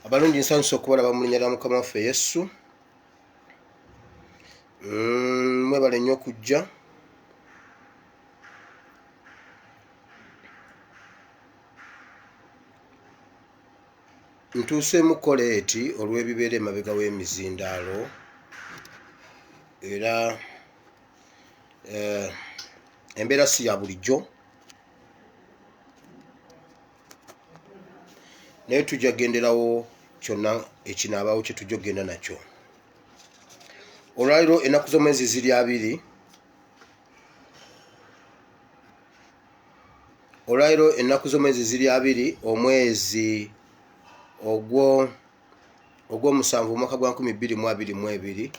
Abalungi, nsanyusa okubalaba mu linnya lya Mukama waffe Yesu. Mwebale nnyo okujja. Ntuuseemu koleeti olw'ebibeera emabega w'emizindaalo era embeera si ya bulijjo, naye tujja kugenderawo kyonna ekinaabaawo kye tujja okugenda nakyo. Olwaleero ennaku z'omwezi ziri 20. Olwaleero ennaku z'omwezi ziri 20, omwezi ogw'omusanvu, omwaka gwa 2022.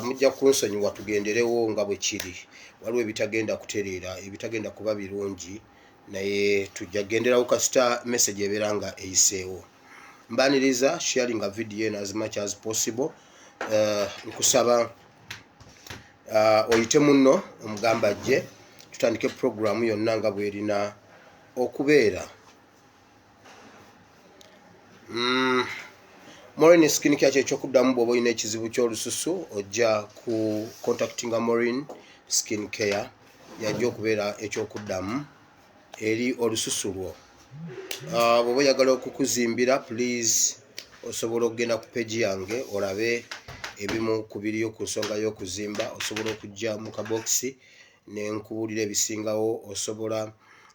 Mujja kunsonyiwa, tugenderewo nga bwe kiri. Waliwo ebitagenda kutereera, ebitagenda kuba birungi, naye tujja kugenderawo kasita message ebeera nga eyiseewo. Mbaniriza, sharinga video eno as much as possible. Nkusaba oyite munno omugamba ajje tutandike puroguramu yonna nga bwerina okubeera. Morin Skin Care kyekyokuddamu. Bw'oba olina ekizibu ky'olususu, ojja ku contactinga Morin Skin Care, yajja okubeera ekyokuddamu eri olususu lwo. Bw'oba oyagala okukuzimbira, please osobola okugenda ku page yange olabe ebimu ku biriyo ku nsonga y'okuzimba. Osobola okujja mu kabokisi nenkubuulira ebisingawo. Osobola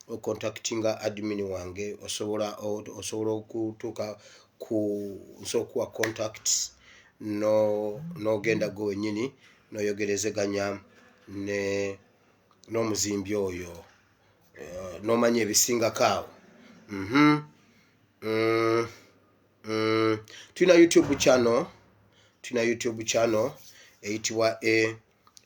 ocontactinga admin wange, osobola okutuuka ku nsobola okuwa contact n'ogenda gwe wennyini n'oyogerezeganya ne n'omuzimbi oyo, n'omanya ebisingako awo. Tulina YouTube channel, tulina YouTube channel eyitibwa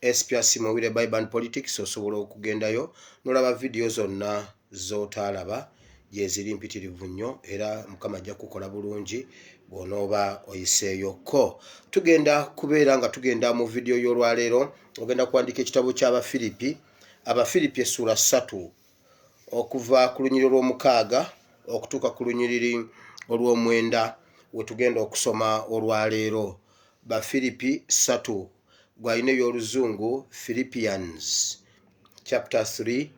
SPRC Mawire Bible and Politics. Osobola okugendayo n'olaba vidiyo zonna z'otaalaba, gyeziri mpitirivu nnyo, era Mukama ajja kukola bulungi bw'onooba oyiseeyo ko. Tugenda kubeera nga tugenda mu vidiyo y'olwaleero. Ogenda kuwandika ekitabo ky'Abafiripi, Abafiripi essuula 3, okuva ku lunyiriri olw'omukaaga okutuuka ku lunyiriri olw'omwenda, we tugenda okusoma olwaleero. Bafiripi 3, gwalina ebyoluzungu, Philippians chapter 3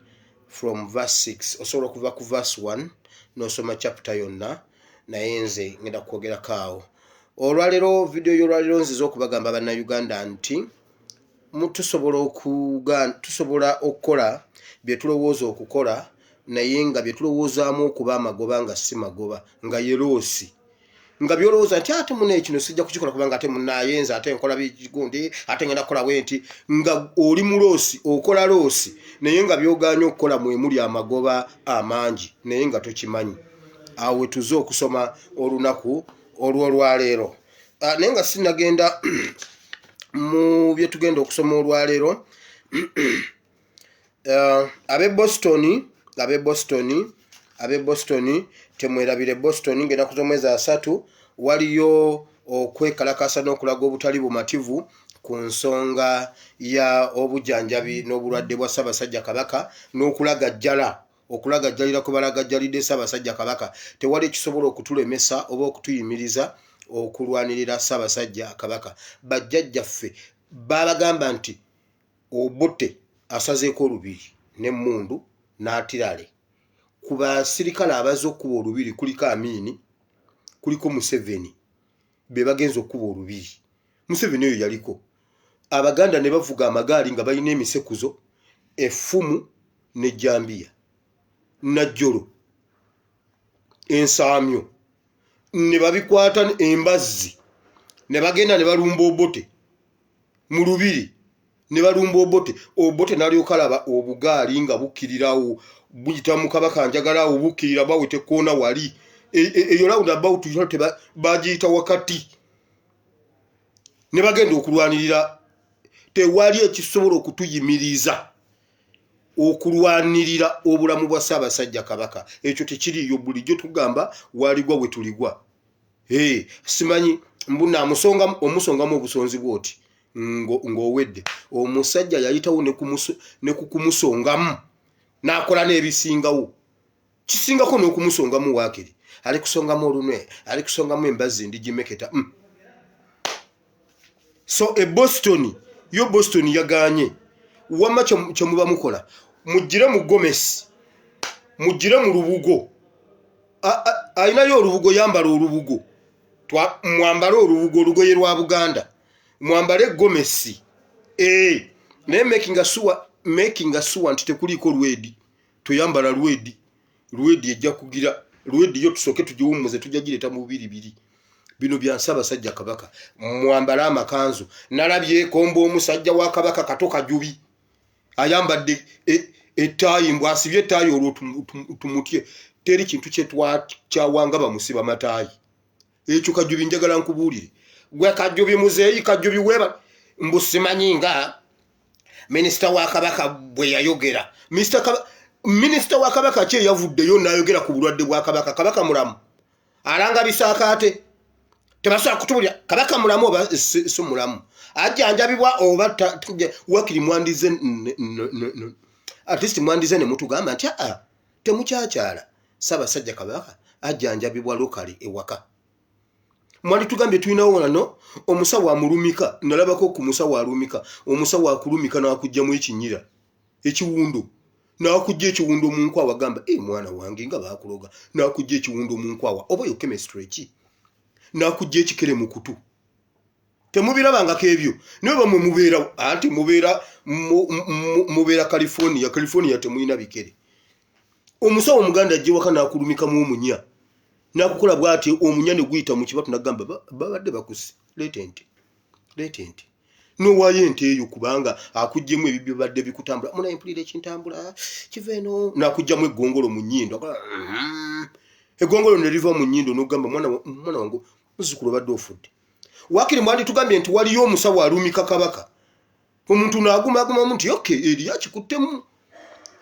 from verse 6. Osobola okuva ku verse 1 n'osoma chapter yonna, naye nze ngenda kwogerako awo olwaleero. Vidiyo y'olwaleero nziza okubagamba Bannayuganda nti tusobola okukola bye tulowooza okukola, naye nga bye tulowoozaamu okuba amagoba nga si magoba, nga ye loss, nga byolowooza nti ate muna ekino sijja kukikola kubanga ate munayenza, ate nkola bigundi, ate ngenda kukola bwe nti, nga oli mu loss, okola loss, naye nga byoganya okukola mwemuli amagoba amangi, naye nga tokimanyi. Awo wetuze okusoma olunaku olw'olwaleero. Naye nga sinagenda mu bye tugenda okusoma olwaleero, ab'e Boston, ab'e Boston, ab'e Boston, temwerabire Boston ng'ennaku z'omwezi 30 waliyo okwekalakasa n'okulaga obutali bumativu ku nsonga ya obujjanjabi n'obulwadde bwa Ssaabasajja Kabaka n'okulagajjala, okulagajjalira kwe balagajjalidde Ssaabasajja Kabaka. Tewali ekisobola okutulemesa oba okutuyimiriza okulwanirira Ssaabasajja Kabaka. Bajjajjaffe babagamba nti Obote asazeeko olubiri n'emmundu n'atirale. Ku basirikale abazze okukuba olubiri kuliko Amiini, kuliko Museveni, be bagenza okukuba olubiri. Museveni oyo yaliko. Abaganda ne bavuga amagaali nga balina emisekuzo, effumu n'ejjambiya, najjolo, ensaamyo, ne babikwata, embazzi, ne bagenda ne balumba Obote mu lubiri, ne balumba Obote. Obote n'alyoka alaba obugaali nga bukkirirawo, buyita mu Kabaka njagalaawo, bukkirira baweta ekkoona wali. Eyo round about bagiyita wakati, ne bagenda okulwanirira. Tewali ekisobola okutuyimiriza okulwanirira obulamu bwa Ssaabasajja Kabaka, ekyo tekiriiyo. Bulijjo tugamba waligwa we tuligwa. Simanyi mbuna omusongamu obusonzi bwoti. Ng'owedde omusajja yayitawo ne kukumusongamu n'akola n'ebisingawo, kisingako n'okumusongamu. Waakiri ali kusongamu olunwe, ali kusongamu embazzi ndigimeketa. So e Boston yo, Boston yaganye. Wamma kyemuba mukola, mugire mu gomesi, mugire mu lubugo. Ayinayo olubugo, yambala olubugo, mwambale olubugo, olugoye lwa Buganda, mwambale gomesi ee, naye making sure nti tekuliiko lwedi. Toyambala lwedi, lwedi ejja kugira lwedi yo. Tusooke tugiwummuze, tujja gireeta mu bubiri biri. Bino bya Ssaabasajja Kabaka. Mwambale amakanzu. Nalabye komba omusajja wa Kabaka Kato Kajubi ayambadde ettaayi, mbw asibye ettaayi, olwo tumutye. Teri kintu kyetwakyawanga bamusiba mataayi. Ekyo Kajubi njagala nkubuulire, gwe Kajubi, muzeeyi Kajubi, weeba mbu simanyi nga minisita wa Kabaka bwe yayogera. Minisita wa Kabaka ki eyavuddeyo n'ayogera ku bulwadde bwa Kabaka? Kabaka mulamu, alanga bisaakaate, tebasobola kutubulira Kabaka mulamu oba si mulamu, ajjanjabibwa oba. Wakiri mwandize, at least mwandize ne mutugamba nti aa, temukyakyala, Ssaabasajja Kabaka ajjanjabibwa locally ewaka. Mwanditugambye tulinawo wano omusawo amulumika. Nalabako ku musawo alumika, omusawo akulumika n'akugjamu ekinyira, ekiwundo, n'akujja ekiwundo mu nkwawa. Gamba, e mwana wange, nga bakuloga, n'akujja ekiwundo mu nkwawa, oba oyo chemistry ki? N'akujja ekikere mu kutu. Temubirabangako ebyo? Naye bamwe mubeera, anti mubeera California. California temulina bikere. Omusawo omuganda ajja waka n'akulumikamu omunya, n'akukola bw'ati, omunya ne guyita mu kibatu, nagamba babadde bakusse, leeta ente, leeta ente, nowaayo ente eyo, kubanga akugjemu ebibyo badde bikutambula. Munaye mpulira ekintambula kiva eno, n'akugjamu eggongolo mu nnyindo. Eggongolo ne liva mu nnyindo, n'ogamba, mwana wange, muzzukulu, obadde ofudde. Waakiri mwanditugambye nti waliyo omusawo alumika Kabaka, omuntu n'agumagumamu nti okay, eri akikuttemu.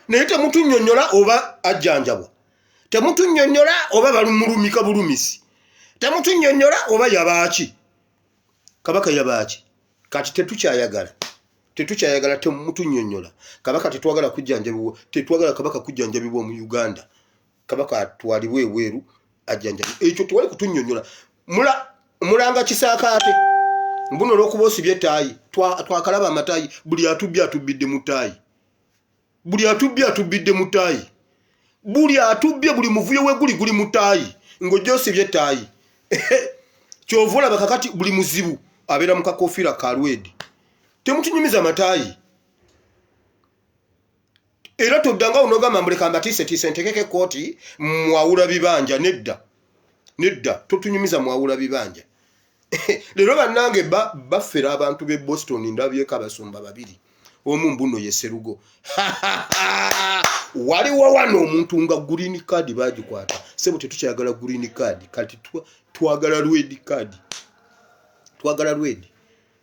Naye temutunnyonnyola oba ajjanjabwa, temutunnyonnyola oba balumulumika bulumisi, temutunnyonnyola oba yabaaki. Kabaka yabaaki? Kati tetukyayagala, tetukyayagala, temutunnyonnyola Kabaka. Tetwagala kujjanjabibwa, tetwagala Kabaka kujjanjabibwa mu Uganda. Kabaka atwalibwe ebweru ajjanjabibwa. Ekyo tewali kutunnyonnyola. Mulanga kisaakaate mbuno olwokuba osibye ettaayi. Twakalaba amataayi. Buli atubbye atubbidde mu ttaayi, buli atubbye atubbidde mu ttaayi, buli atubbye, buli muvuyo we guli guli mu ttaayi, ng'ojja osibye ettaayi. Kyova olaba kakati buli muzibu abeera mu kakofiira ka lwedi. Temutunyumiza amataayi. Era toddangawo nogamba mbuleka mbatiisetiise ntekeko ekkooti mwawula bibanja. Nedda, nedda, totunyumiza mwawula bibanja. Leero bannange baffera abantu b'e Boston. Ndabyeko abasumba babiri, omu mbuno ye Serugo. Waliwo wano omuntu nga green card bagikwata. Sebo, tetukyayagala green card kati, twagala red card, twagala red.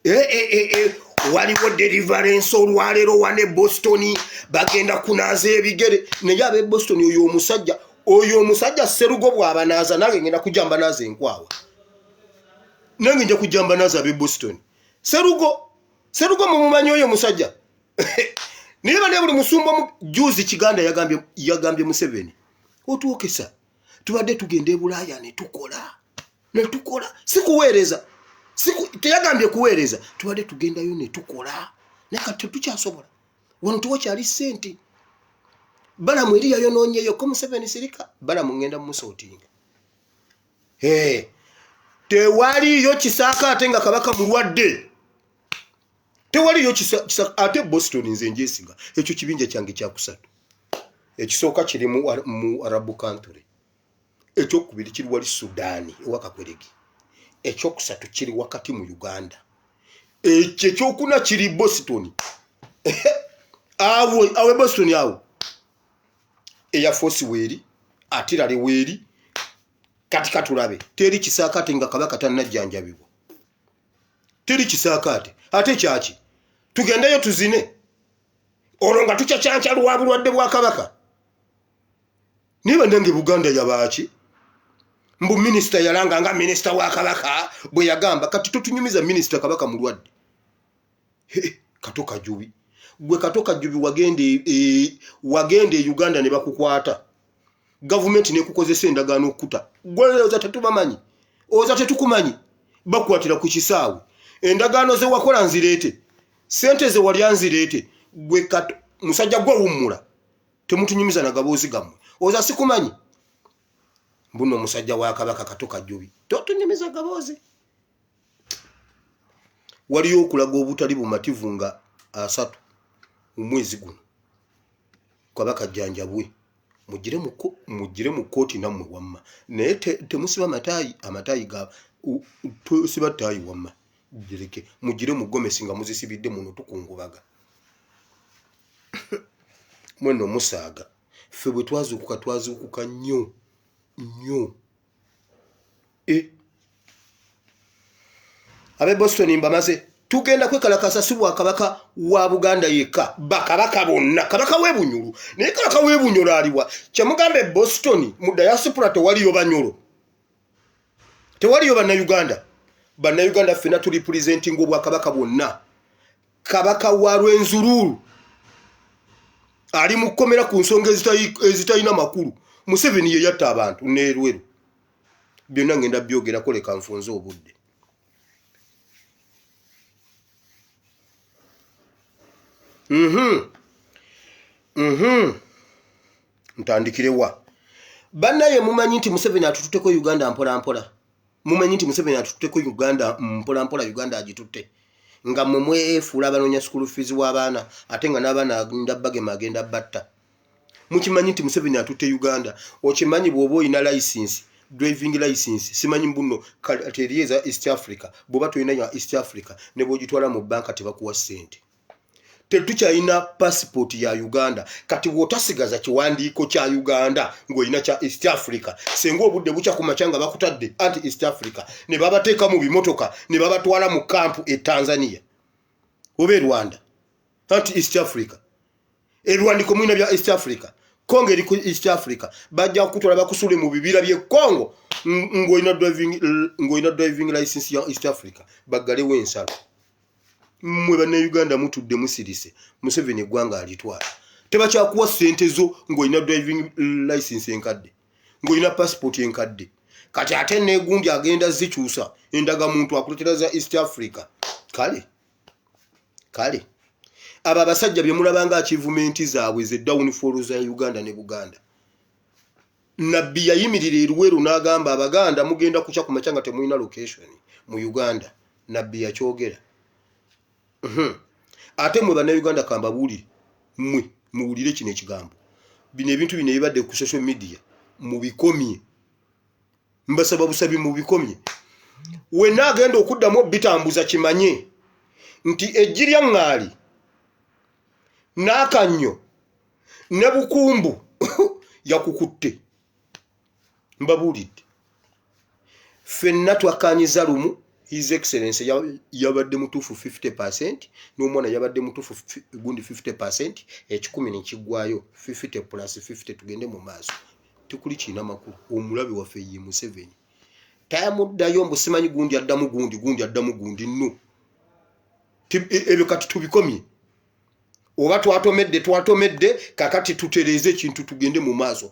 E, e, e, e. Waliwo deliverance olwaleero wane Boston, bagenda kunaaza ebigere. Naye ab'e Boston, oyo omusajja, oyo omusajja Serugo bw'abanaaza, nange ngenda kujja mbanaaza enkwawa, nange nja kujja mbanaaza ab'e Boston. Serugo, Serugo mumumanyi oyo omusajja? Naye bane, buli musumba juzi Kiganda yagambye Museveni, otwokesa, tubadde tugenda e Bulaaya ne tukola, ne tukola, si kuweereza. Teyagambye kuweereza, tubadde tugendayo ne tukola, naye kati tetukyasobola, wano tewakyali ssente. Balamu eri yayonoonyeyo ko. Museveni sirika, Balamu ngenda mumusootinga. Tewaliyo kisaaka ate nga Kabaka mulwadde, tewaliyo kisa ate. Boston nze njesiga, ekyo kibinja kyange kyakusatu. Ekisooka kiri mu Arabu country, ekyokubiri kiri wali Sudaani ewakakweregi, ekyokusatu kiri wakati mu Uganda, ekyo ekyokuna kiri Boston. Awo awe Boston awo Air Force weeri, artillery weeri. Kati katulabe, teri kisaakaate nga Kabaka tannajjanjabibwa, teri kisaakaate ate kyaki? Tugendeyo tuzine olwo nga tukyakyanca lwa bulwadde bwa Kabaka. Naye bannange, Buganda yabaaki? Mbu minisita yalanga nga minisita wa Kabaka bwe yagamba. Kati totunyumiza minisita, Kabaka mulwadde. Kato Kajubi, gwe Kato Kajubi, wagenda e, wagenda e Uganda ne bakukwata, gavumenti nekukozesa endagaano okukuta. Gwe oza tetubamanyi, oza tetukumanyi. Bakwatira ku kisaawe. Endagaano ze wakola nzireete, sente ze walya nzireete. Gwe Kato, musajja gwe wummula, temutunyumiza na gaboozi gammwe. Oza sikumanyi mbuno omusajja wa Kabaka Kato Kajubi, totunyumiza gaboozi. Waliyo okulaga obutali bumativu nga 30 mu mwezi guno, Kabaka jjanjabwe. Mugire mu kkooti nammwe wamma, naye temusiba mataayi, amataayi ga tosiba ttaayi wamma gireke. Mugire mu gomesi nga muzisibidde muno, tukungubaga mwenno musaaga. Ffe bwe twazuukuka, twazuukuka nnyo nnyo. E ab'e Boston mbamaze, tugenda kwekalakasa, si bwakabaka wa Buganda yekka, bakabaka bonna. Kabaka w'eBunyulu, naye kabaka w'eBunyolo aliwa? Kyemugamba e Boston mu diaspora tewaliyo Banyolo, tewaliyo Bannayuganda? Bannayuganda ffena tuli presenting obwakabaka bwonna. Kabaka wa Rwenzururu ali mu kkomera ku nsonga ezitalina makulu. Museveni ye yatta abantu n'erweru. Byonna ngenda byogerako, leka nfunze obudde. Ntandikirewa bannaye? Mumanyi nti Museveni atututeko Uganda mpola mpola. Mumanyi nti Museveni atututeko Uganda mpola mpola. Uganda agitutte nga mmwe mwefuula abanoonya school fees w'abaana, ate nga n'abaana agenda bagema, agenda batta. Mukimanyi nti Museveni atutte Uganda? Okimanyi bw'oba olina license, driving license, simanyi mbuno kati eri eza East Africa, bw'oba tolina ya East Africa, ne bw'ogitwala mu banka tebakuwa ssente. Tetukyalina passport ya Uganda. Kati bw'otasigaza kiwandiiko kya Uganda ng'olina kya East Africa, senga obudde bukya ku makya nga bakutadde anti East Africa, ne babateeka mu bimotoka ne babatwala mu kampu e Tanzania oba e Rwanda, anti East Africa. Ebiwandiiko mulina bya East Africa, Congo eri ku East Africa, bajja kukutwala bakusule mu bibira by'e Congo ng'olina driving license ya East Africa. Baggalewo ensalo. Mmwe Bannayuganda mutudde musirise. Museveni eggwanga alitwala. Tebakyakuwa ssente zo ng'olina driving license enkadde, ng'olina passport enkadde. Kati ate negundi agenda zikyusa endagamuntu, akuletera za East Africa. Kale kale, abo abasajja bye mulabanga achievement zaabwe ze downfall za Uganda ne Buganda. Nabbi yayimirira eruweru n'agamba Abaganda, mugenda kukya ku makya nga temulina location mu Uganda. Nabbi yakyogera. Ate mwe Bannayuganda, kambabuulire, mmwe muwulire kino ekigambo. Bino ebintu bino ebibadde ku social media mubikomye, mbasaba busabi, mubikomye. Wenna agenda okuddamu obitambuza, kimanye nti eggi lya ŋŋaali n'akannyo ne bukumbu yakukutte. Mbabuulidde, ffenna twakkanyiza lumu, His Excellence yabadde mutuufu 50, n'omwana yabadde mutuufu gundi 50, ekikumi nekiggwayo. 50 plus 50, tugende mu maaso, tekuli kiina makulu. Omulabe waffe ye Museveni, tamuddayo mbu simanyi gundi addamu gundi, gundi addamu gundi. Nno ebyo kati tubikomye. Oba twatomedde, twatomedde, kakati tutereeze ekintu, tugende mu maaso.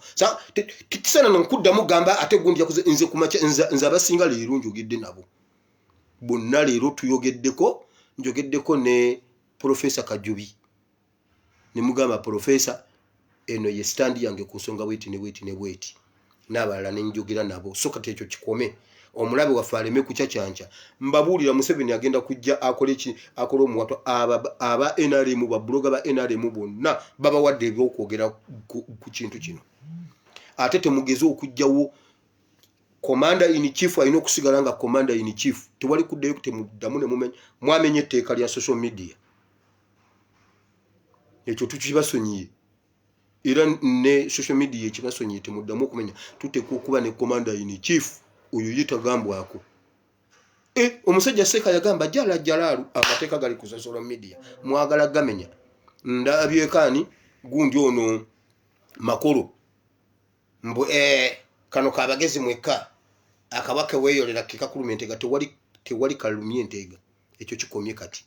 Kisaana nkuddamu gamba ate gundi yakoze. Nze kumakya, nze abasinga leero njogedde nabo bonna. Leero tuyogeddeko, njogeddeko ne Profesa Kajubi, ne mugamba, "Profesa, eno ye stand yange ku nsonga bweti ne bweti ne bweti," n'abalala ne njogera nabo. So kati ekyo kikome, omulabe waffe aleme kukya kyanca. Mbabuulira, Museveni agenda kujja akole ki? Akole omuwato. Aba NRM, babuloga ba NRM bonna babawadde ebyokwogera ku kintu kino. Ate temugeze okugjawo commander in chief, alina okusigala nga commander in chief. Tewali kuddayo, temuddamu ne mumenya. Mwamenya etteeka lya social media, ekyo tukibasonyiye, era ne social media ekibasonyiye. Temuddamu okumenya. Tuteekwa okuba ne commander in chief, oyo ye tagambwako. E, omusajja Seeka yagamba jala jalaalu, amateeka gali ku social media, mwagala gamenya. Ndabyekaani gundi ono makolo mbu eh, kano kabagezi mwekka, akabwa keweeyolera kekakulumya enteega. Tewali, tewali kalumya enteega, ekyo kikomye. Kati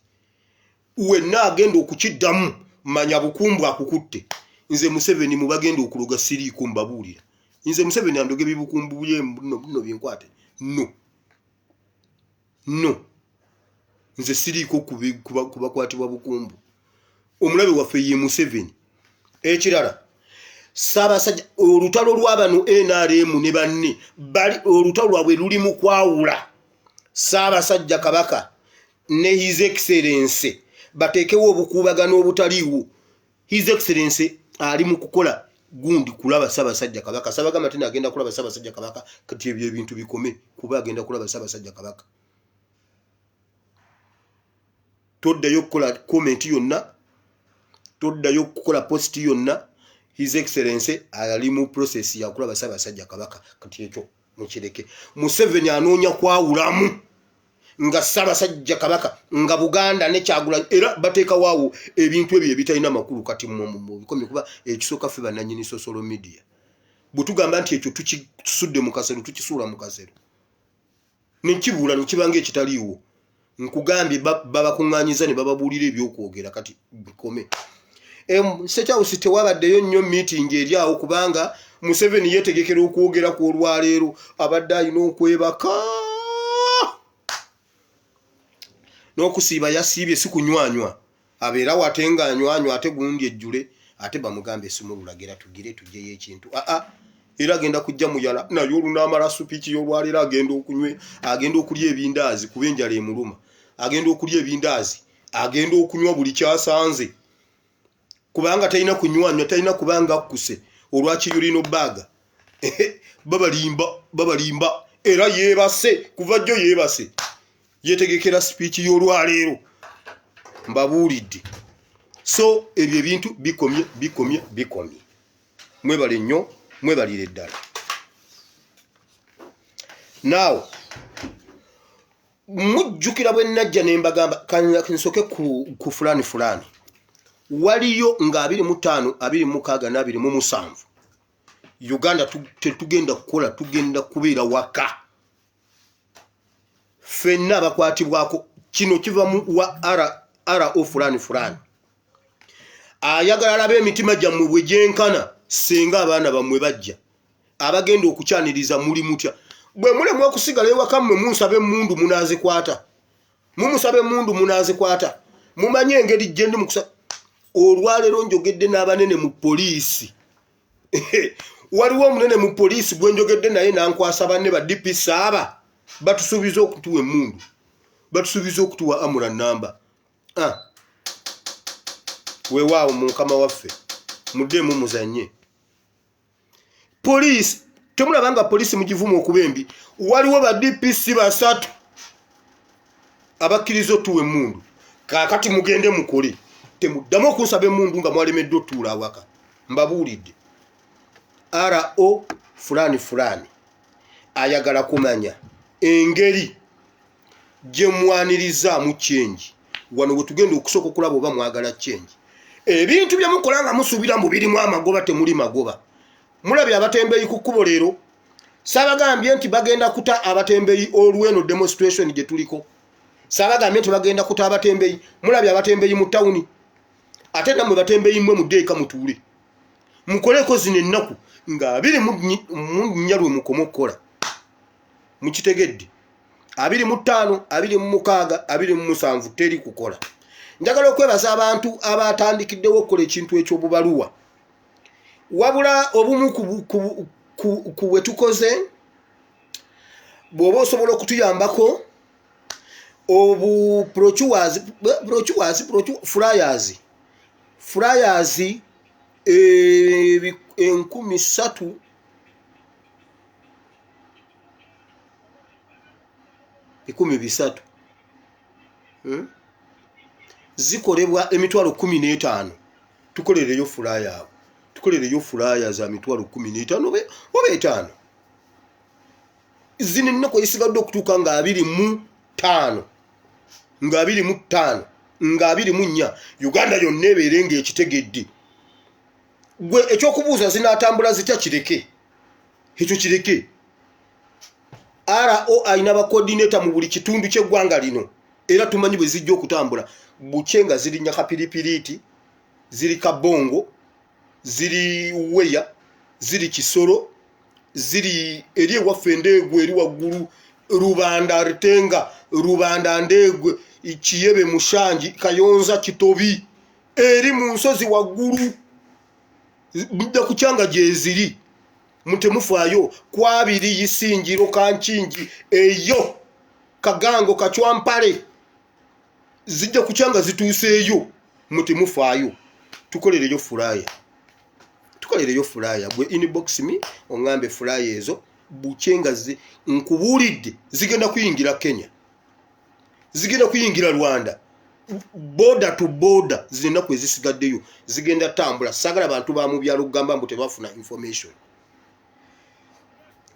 Wenna agenda okukiddamu manya bukumbu akukutte. Nze Museveni mu bagenda okuloga siriiko, mbabuulira. Nze Museveni andoge bibukumbu bye no binkwate no no, nze siriiko kubakwatibwa bukumbu. Omulabe waffe ye Museveni. Ekirala, Ssaabasajja, olutalo lw'abano NRM ne banne bali, olutalo lwabwe luli mu kwawula Ssaabasajja Kabaka ne His Excellence, bateekewo obukuubagano obutaliiwo. His Excellence ali mu kukola gundi kulaba Ssaabasajja Kabaka. Sabagamba tena agenda kulaba Ssaabasajja Kabaka. Kati ebyo ebintu bikome, kuba agenda kulaba Ssaabasajja Kabaka. Toddayo okukola comment yonna, toddayo okukola post yonna. His Excellence ali mu process yakulaba Ssaabasajja Kabaka. Kati ekyo mukireke. Museveni anoonya kwawulamu nga Ssaabasajja Kabaka, nga Buganda ne Kyagulanyi, era bateekawaawo ebintu ebyo ebitalina makulu. Kati mubikomye, kuba ekisooka ffe bannannyini social media bwe tugamba nti ekyo tukisudde mu kasero, tukisuula mu kasero nekibuula nekibanga ekitaliiwo. Nkugambye, babakuŋŋanyiza ne bababuulira ebyokwogera. Kati bikome. State House tewabaddeyo nnyo meeting eri awo, kubanga Museveni yeetegekera okwogera ku olwaleero. Abadde alina okwebaka n'okusiiba, yasiibye si kunywanywa, abeerawo ate nga anywanywa, ate gundi ejjule, ate bamugambe esimululagera tugire tugyeyo ekintu. Aa, era agenda kujja muyala naye olunaamala speech y'olwaleero, agenda okunywe, agenda okulya ebindaazi, kuba enjala emuluma. Agenda okulya ebindaazi, agenda okunywa buli kyasanze, kubanga talina kunywanywa, talina kubanga akkuse olwakiyulino baaga. Babalimba, babalimba. Era yeebase kuva jjo, yeebase yetegekera speech y'olwaleero, mbabuulidde. So ebyo ebintu bikomye, bikomye, bikomye. Mwebale nnyo, mwebalire ddala. Naawe mujjukira bwe najja ne mbagamba nsoke ku fulani fulani. Waliyo nga 25, 26 na 27, Uganda tetugenda kukola, tugenda kubeera waka ffenna abakwatibwako. Kino kiva mu wa RO fulani fulani, ayagala alaba emitima gyammwe bwe gyenkana. Singa abaana bammwe bajja abagenda okukyaniriza, muli mutya? Bwe mulemu okusigala ewaka, mmwe munsaba emmundu, munaazikwata. Mumusaba emmundu, munaazikwata. Mumanye engeri gye ndi mukusa. Olwaleero njogedde n'abanene mu poliisi. Waliwo omunene mu poliisi gwe njogedde naye, nankwasa banne ba DP saaba. Batusuubiza okutuwa emmundu, batusuubiza okutuwa amula namba. Ah. Weewaawo mu Mukama waffe, muddeemu muzanye. Poliisi temulaba nga poliisi mugivuma okuba embi? Waliwo ba DPC basatu abakkiriza otuwa emmundu. Kaakati mugende mukole, temuddamu okunsaba emmundu nga mwalemeddwa otuula awaka. Mbabuulidde, RO fulani fulani ayagala kumanya engeri gye mwanirizaamu change. Wano we tugenda okusooka okulaba oba mwagala change. Ebintu bye mukola nga musuubira mbu birimu amagoba, temuli magoba. Mulabye abatembeeyi ku kkubo leero? Saabagambye nti bagenda kuta abatembeeyi olw'eno demonstration gye tuliko? Saabagambye nti bagenda kuta abatembeeyi? Mulabye abatembeeyi mu tawuni? Ate nammwe batembeeyi mmwe, mudde eka mutuule, mukoleeko zino ennaku nga 24 lwe mukoma okukola. Mukitegedde? 25, 26, 27 teri kukola. Njagala okwebaza abantu abatandikiddewo okukola ekintu ekyobubaluwa. Wabula obumu ku bwe tukoze, bw'oba osobola okutuyambako obu brochures, flyers 3000 300, Zikolebwa emitwalo 15. Tukolereyo flyer abo, tukolereyo flyer za mitwalo 15 oba 5. Zino ennaku ezisigadde okutuuka nga 25, nga 25, nga 24, Uganda yonna ebeere ng'ekitegedde. Gwe ekyokubuuza zinaatambula zitya, kireke ekyo, kireke. RO alina ba coordinator mu buli kitundu ky'eggwanga lino. Era tumanyi bwe zijja okutambula bukye nga zirinya kapiripiriiti, ziri kabongo, ziri weya, ziri kisoro, ziri eri ewaffe endeegwe eri waggulu Rubanda Rutenga, Rubanda Ndeegwe, Kiyebe, Mushangi, Kayonza, Kitobi, eri mu nsozi waggulu mujja kukyanga gyeziri. Mutemufaayo kwabiri Isingiro, Kankingi, eyo Kagango, Kacwampale, zijja kukyanga zituuseeyo. Mutemufaayo, tukolereyo fulaaya, tukolereyo fulaaya. Gwe inbox me oŋŋambe fulaaya ezo bukye nga nkubuulidde zigenda kuyingira Kenya, zigenda kuyingira Rwanda, border to border. Zino ennaku ezisigaddeyo zigenda tambula. Saagala bantu ba mu byalo kugamba mbu tebafuna information.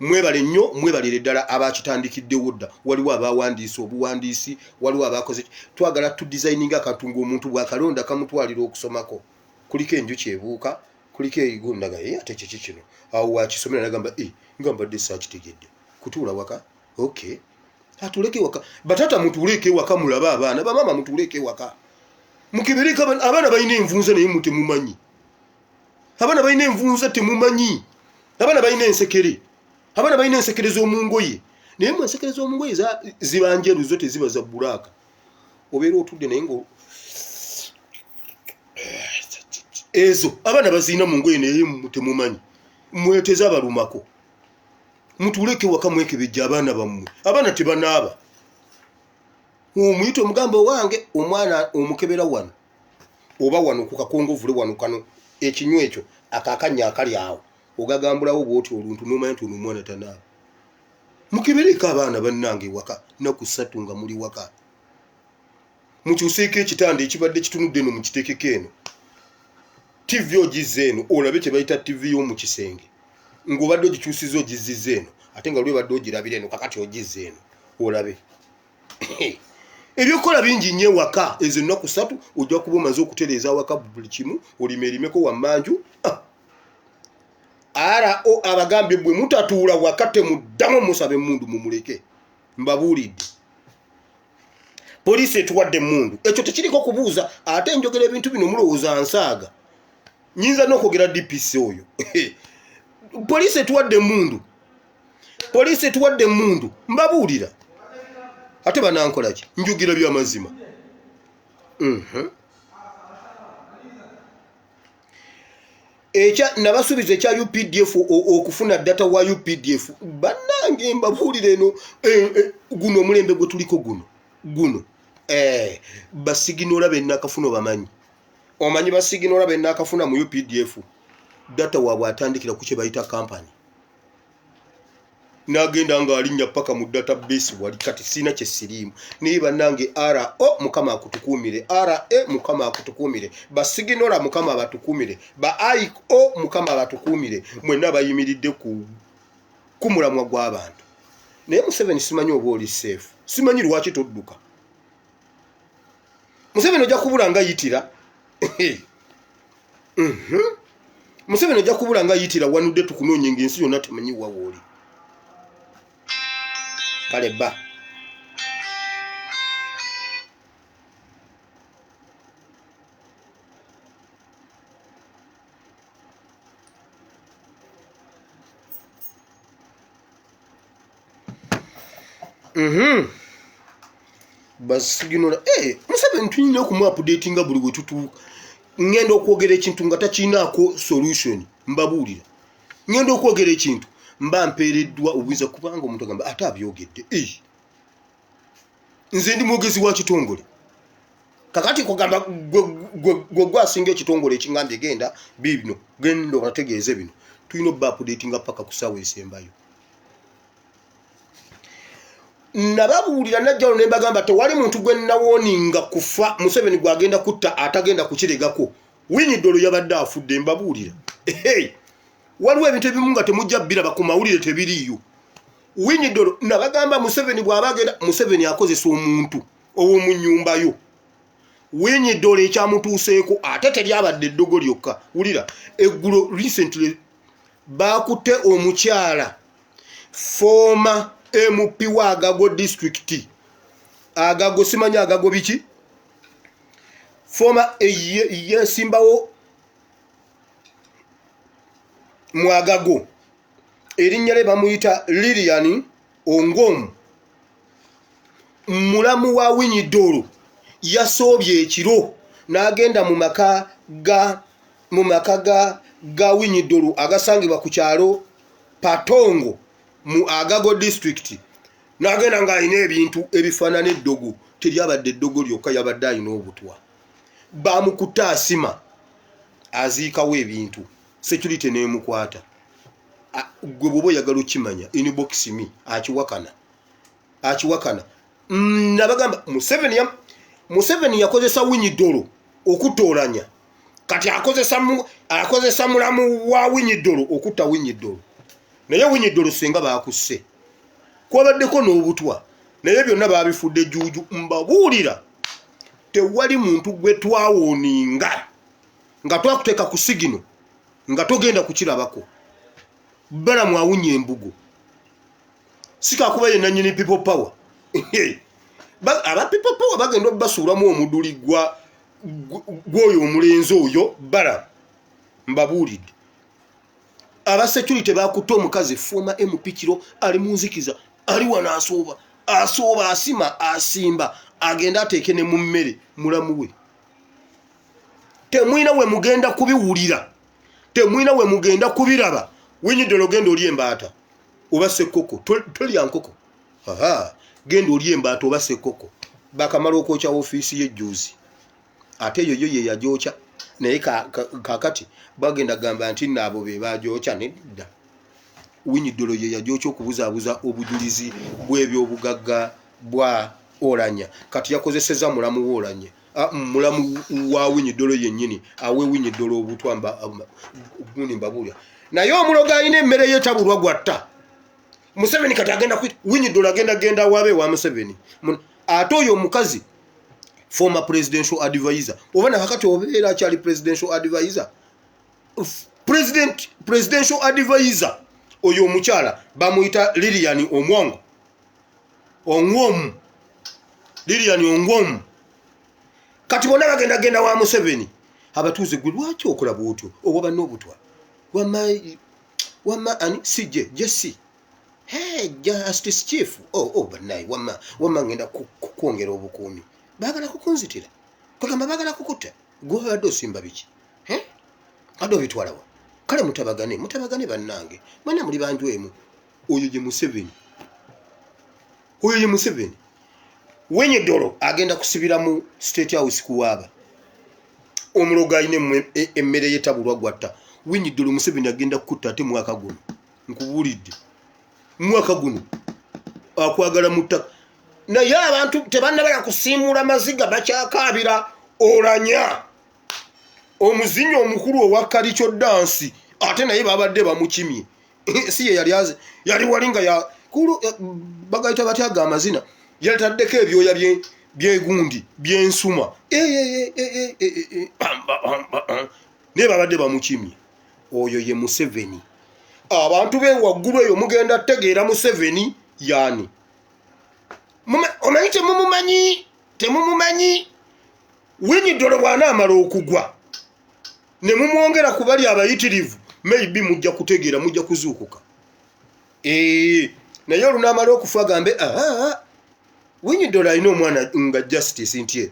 Mwebale nnyo, mwebalire ddala abakitandikiddewo dda. Waliwo abawandiise obuwandiisi, waliwo abakoze. Twagala tu designinga akantu ng'omuntu bw'akalonda kamutwalira okusomako. Kuliko enjuki ebuuka, kuliko egundaga, ate kiki kino? Awo wakisomera nagamba, nga mbadde saakitegedde. Kutuula waka, okay, atuleke waka. Batata mutuuleko ewaka mulabe abaana, bamaama mutuuleko ewaka mukebereko abaana. Balina envunza naye mutemumanyi. Abaana balina envunza temumanyi. Abaana balina ensekere, abaana balina ensekere z'omungoye, naye mu ensekere z'omungoye ziba njeru, zo teziba za bulaaka. Obeera otudde naye nga ezo abaana bazirina mu ngoye naye temumanyi. Mweteze abalumako, mutuuleko ewaka mwekebejja abaana bammwe. Abaana tebanaaba, omuyita omugamba owange omwana omukebera wano oba wano ku kakongovule wano, kano ekinywa ekyo akakanya akali awo, ogagambulawo bwoti oluntu nomanya nti ono omwana tanaaba. Mukebereko abaana bannange ewaka naku 3 nga muli waka. Mukyuseeko ekitanda ekibadde kitunudde eno, mukitekeko eno. TV ogizza eno olabe kye bayita TV y'omu kisenge, ng'obadde ogikyusiza ogizziza eno, ate nga luli obadde ogirabira eno, kakati ogizza eno olabe. Ebyokukola bingi nnyo ewaka. Ezo ennaku 3 ojja kuba omaze okutereeza awaka buli kimu, olime erimeko wammanju. RO abagambye bwe mutatuula waka temuddamu musaba emmundu, mumuleke. Mbabuulidde, poliisi etuwadde emmundu, ekyo tekiriko kubuuza. Ate njogera ebintu bino mulowooza nsaaga, nyinza n'okwogera DPC oyo. Poliisi etuwadde emmundu, poliisi etuwadde emmundu, mbabuulira. Ate banankola ki? Njugira byamazima. Ekya nabasuubiza ekya UPDF, okufuna data wa UPDF, bannange mbabuulira eno, guno omulembe gwe tuliko guno guno, basiginola bennakafuna obamanyi, omanyi basiginola bennakafuna mu UPDF. Data waabwe atandikira ku kye bayita company, n'agenda ng'alinnya paka mu database wali. Kati siina kye siriimu, naye bannange RO mukama akutukuumire, RA mukama akutukuumire, basiginola mukama abatukuumire, ba IO mukama abatukuumire, mwenna bayimiridde ku mulamwa gw'abantu. Naye Museveni simanyi oba oli safe, simanyi lwaki todduka. Museveni ojja kubula nga yitira. Museveni ojja kubula nga yitira, wanudde tukunoonye ng'ensi yonna temanyi wa wooli. Kale ba Basiginula. Museveni tulina okumu updatinga buli we tutuuka. Ngenda okwogera ekintu nga takirinaako solution, mbabuulira. Ngenda okwogera ekintu mba mpeereddwa obuyinza, kubanga omuntu agamba ate abyogedde. Nze ndi mwogezi wa kitongole. Kakati kugamba gwe gwasinga ekitongole ekingambye genda bibino, genda obategeeze bino, tulina obba updatinga paka ku ssaawa esembayo. Nababuulira najjalo ne mbagamba tewali muntu gwe nawooninga kufa Museveni gwagenda kutta atagenda kukiregako. Winyidolo yabadde afudde, mbabuulira. Waliwo ebintu ebimu nga temujja biraba ku mawulire, tebiriiyo. Winyidolo nabagamba Museveni bw'aba agenda, Museveni akozesa omuntu ow'omu nnyumba yo. Winyidolo ekyamutuuseeko ate teryabadde eddogo lyokka. Wulira, eggulo recently bakutte omukyala former MP wa Agago district. Agago simanyi agago biki former yesimbawo mu Agago, erinnya lye bamuyita Lilian Ongom, mulamu wa Winyi Dolo, yasoobye ekiro n'agenda mu maka ga mu maka ga ga Winyi Dolo agasangibwa ku kyalo Patongo mu Agago district, n'agenda ng'alina ebintu ebifaanana eddogo. Teryabadde eddogo lyokka, yabadde alina obutwa. Bamukutte asima aziikawo ebintu, security n'emukwata. Gwe bw'oba oyagala okimanya, inbox me. Akiwakana, akiwakana. Nabagamba Museveni yakozesa Winyi Dolo okutta Olanya. Kati akozesa mulamu wa Winyi Dolo okutta Winyi Dolo. Naye Winyi Dolo singa bakusse, kwabaddeko n'obutwa, naye byonna babifudde juuju. Mbabuulira, tewali muntu gwe twawooninga nga twakuteeka ku signal nga togenda kukirabako. Balamu awunya embugo, sikakuba ye nanyini People Power. Aba People Power bagenda obasuulamu omuduli gwa gwoyo omulenzi oyo Balamu. Mbabuulidde, aba security bakutte omukazi former MP kiro ali mu nzikiza, ali wano asooba, asooba, asima, asimba, agende ateeke ne mu mmere mulamu we. Temwina we mugenda kubiwulira, temwina we mugenda kubiraba. Winyi Dolo, genda oli embaata oba sekkoko. Tolya nkoko? Aha, genda oli embaata oba sekkoko. Bakamala okwokya ofiisi y'ejjuuzi, ate eyo yo ye yagyokya. Naye kakati bagenda gamba nti nno abo be bagyokya. Nedda, Winyi Dolo ye yagyokya okubuzaabuza obujulizi bw'ebyobugagga bwa Olanya. Kati yakozeseza mulamu w'Olanya, mulamu wa Winyi Dolo yennyini awe Winyi Dolo obutwa. Gundi mbabuulira, naye omulogo alina emmere ye tabulwa gwatta. Museveni kati agenda Winyi Dolo agenda genda wabe wa Museveni. Ate oyo omukazi former presidential advisor, oba nakakati obeera akyali presidential advisor, presidential advisor, oyo omukyala bamuyita Lilian Omwongo Ongwomu, Lilian Ongwomu. Kati bonna bagenda genda wa Museveni. Abatuuze, gwe lwaki okola bwotyo owa banna obutwa? Wamma, wamma ani CJ jesi. Hey, justice chief. Oh, bannaye, wamma, wamma ngenda kwongera obukuumi. Baagala kukunzitira, kugamba baagala kukutta. Gwe obadde osimba biki? Adde obitwalawa? Kale mutabagane, mutabagane bannange, mwena muli banju emu. Oyo ye Museveni, oyo ye Museveni. Winyi Dolo agenda kusibira mu State House kuwaaba. Omulogo alina emmere yetabulwa gwatta. Winyi Dolo, Museveni agenda kukutta ate mwaka guno. Nkubuulidde, mwaka guno akwagala mu ttaka. Naye abantu tebannabala kusiimuula maziga, bakyakaabira Olanya, omuzinyi omukulu owa cultural dance. Ate naye babadde bamukimye, si ye yali yali wali nga ya kulu bagayita batyaga amazina, yalitaddeko ebyoya byegundi byensuma. Naye babadde bamukimye. Oyo ye Museveni. Abantu be waggulu eyo mugenda tegeera Museveni yaani. Omanyi temumumanyi, temumumanyi. Winyi Dolo bw'anaamala okugwa ne mumwongera ku bali abayitirivu, maybe mujja kutegeera, mujja kuzuukuka. Naye olunaamala okufa agambe aa Winyi Dolo alina omwana nga justice nti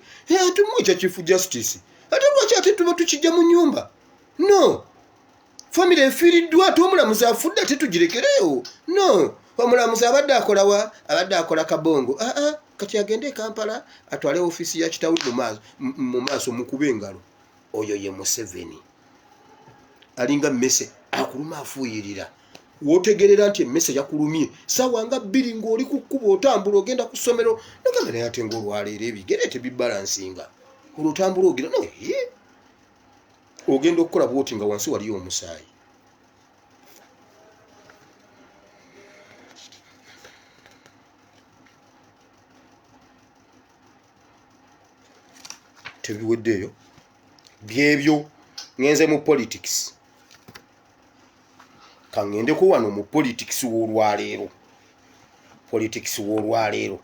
tumwekya chief justice. Ate lwaki ate tuba tukijja mu nyumba? No famire efiiriddwa, ate omulamuzi afudde, ate tugirekereewo? No omulamuzi abadde akolawa? Abadde akola kabongo. Aa kati agende e Kampala atwale ofiisi ya kitawe mu maaso, mukube engalo. Oyo ye Museveni. Alinga mmese akuluma afuuyirira. Wotegerera nti emmese yakulumye sawa nga 2 ng'oli ku kkubo otambula ogenda ku ssomero, nogamba naye ate ngaolwaleero ebigere tebibalansinga. Olwo otambula ogira naye ogenda okukola bwoti nga wansi waliyo omusaayi. Tebiweddeeyo byebyo. Ngenze mu politics, kaŋŋendeko wano mu politics w'olwaleero. Politics w'olwaleero.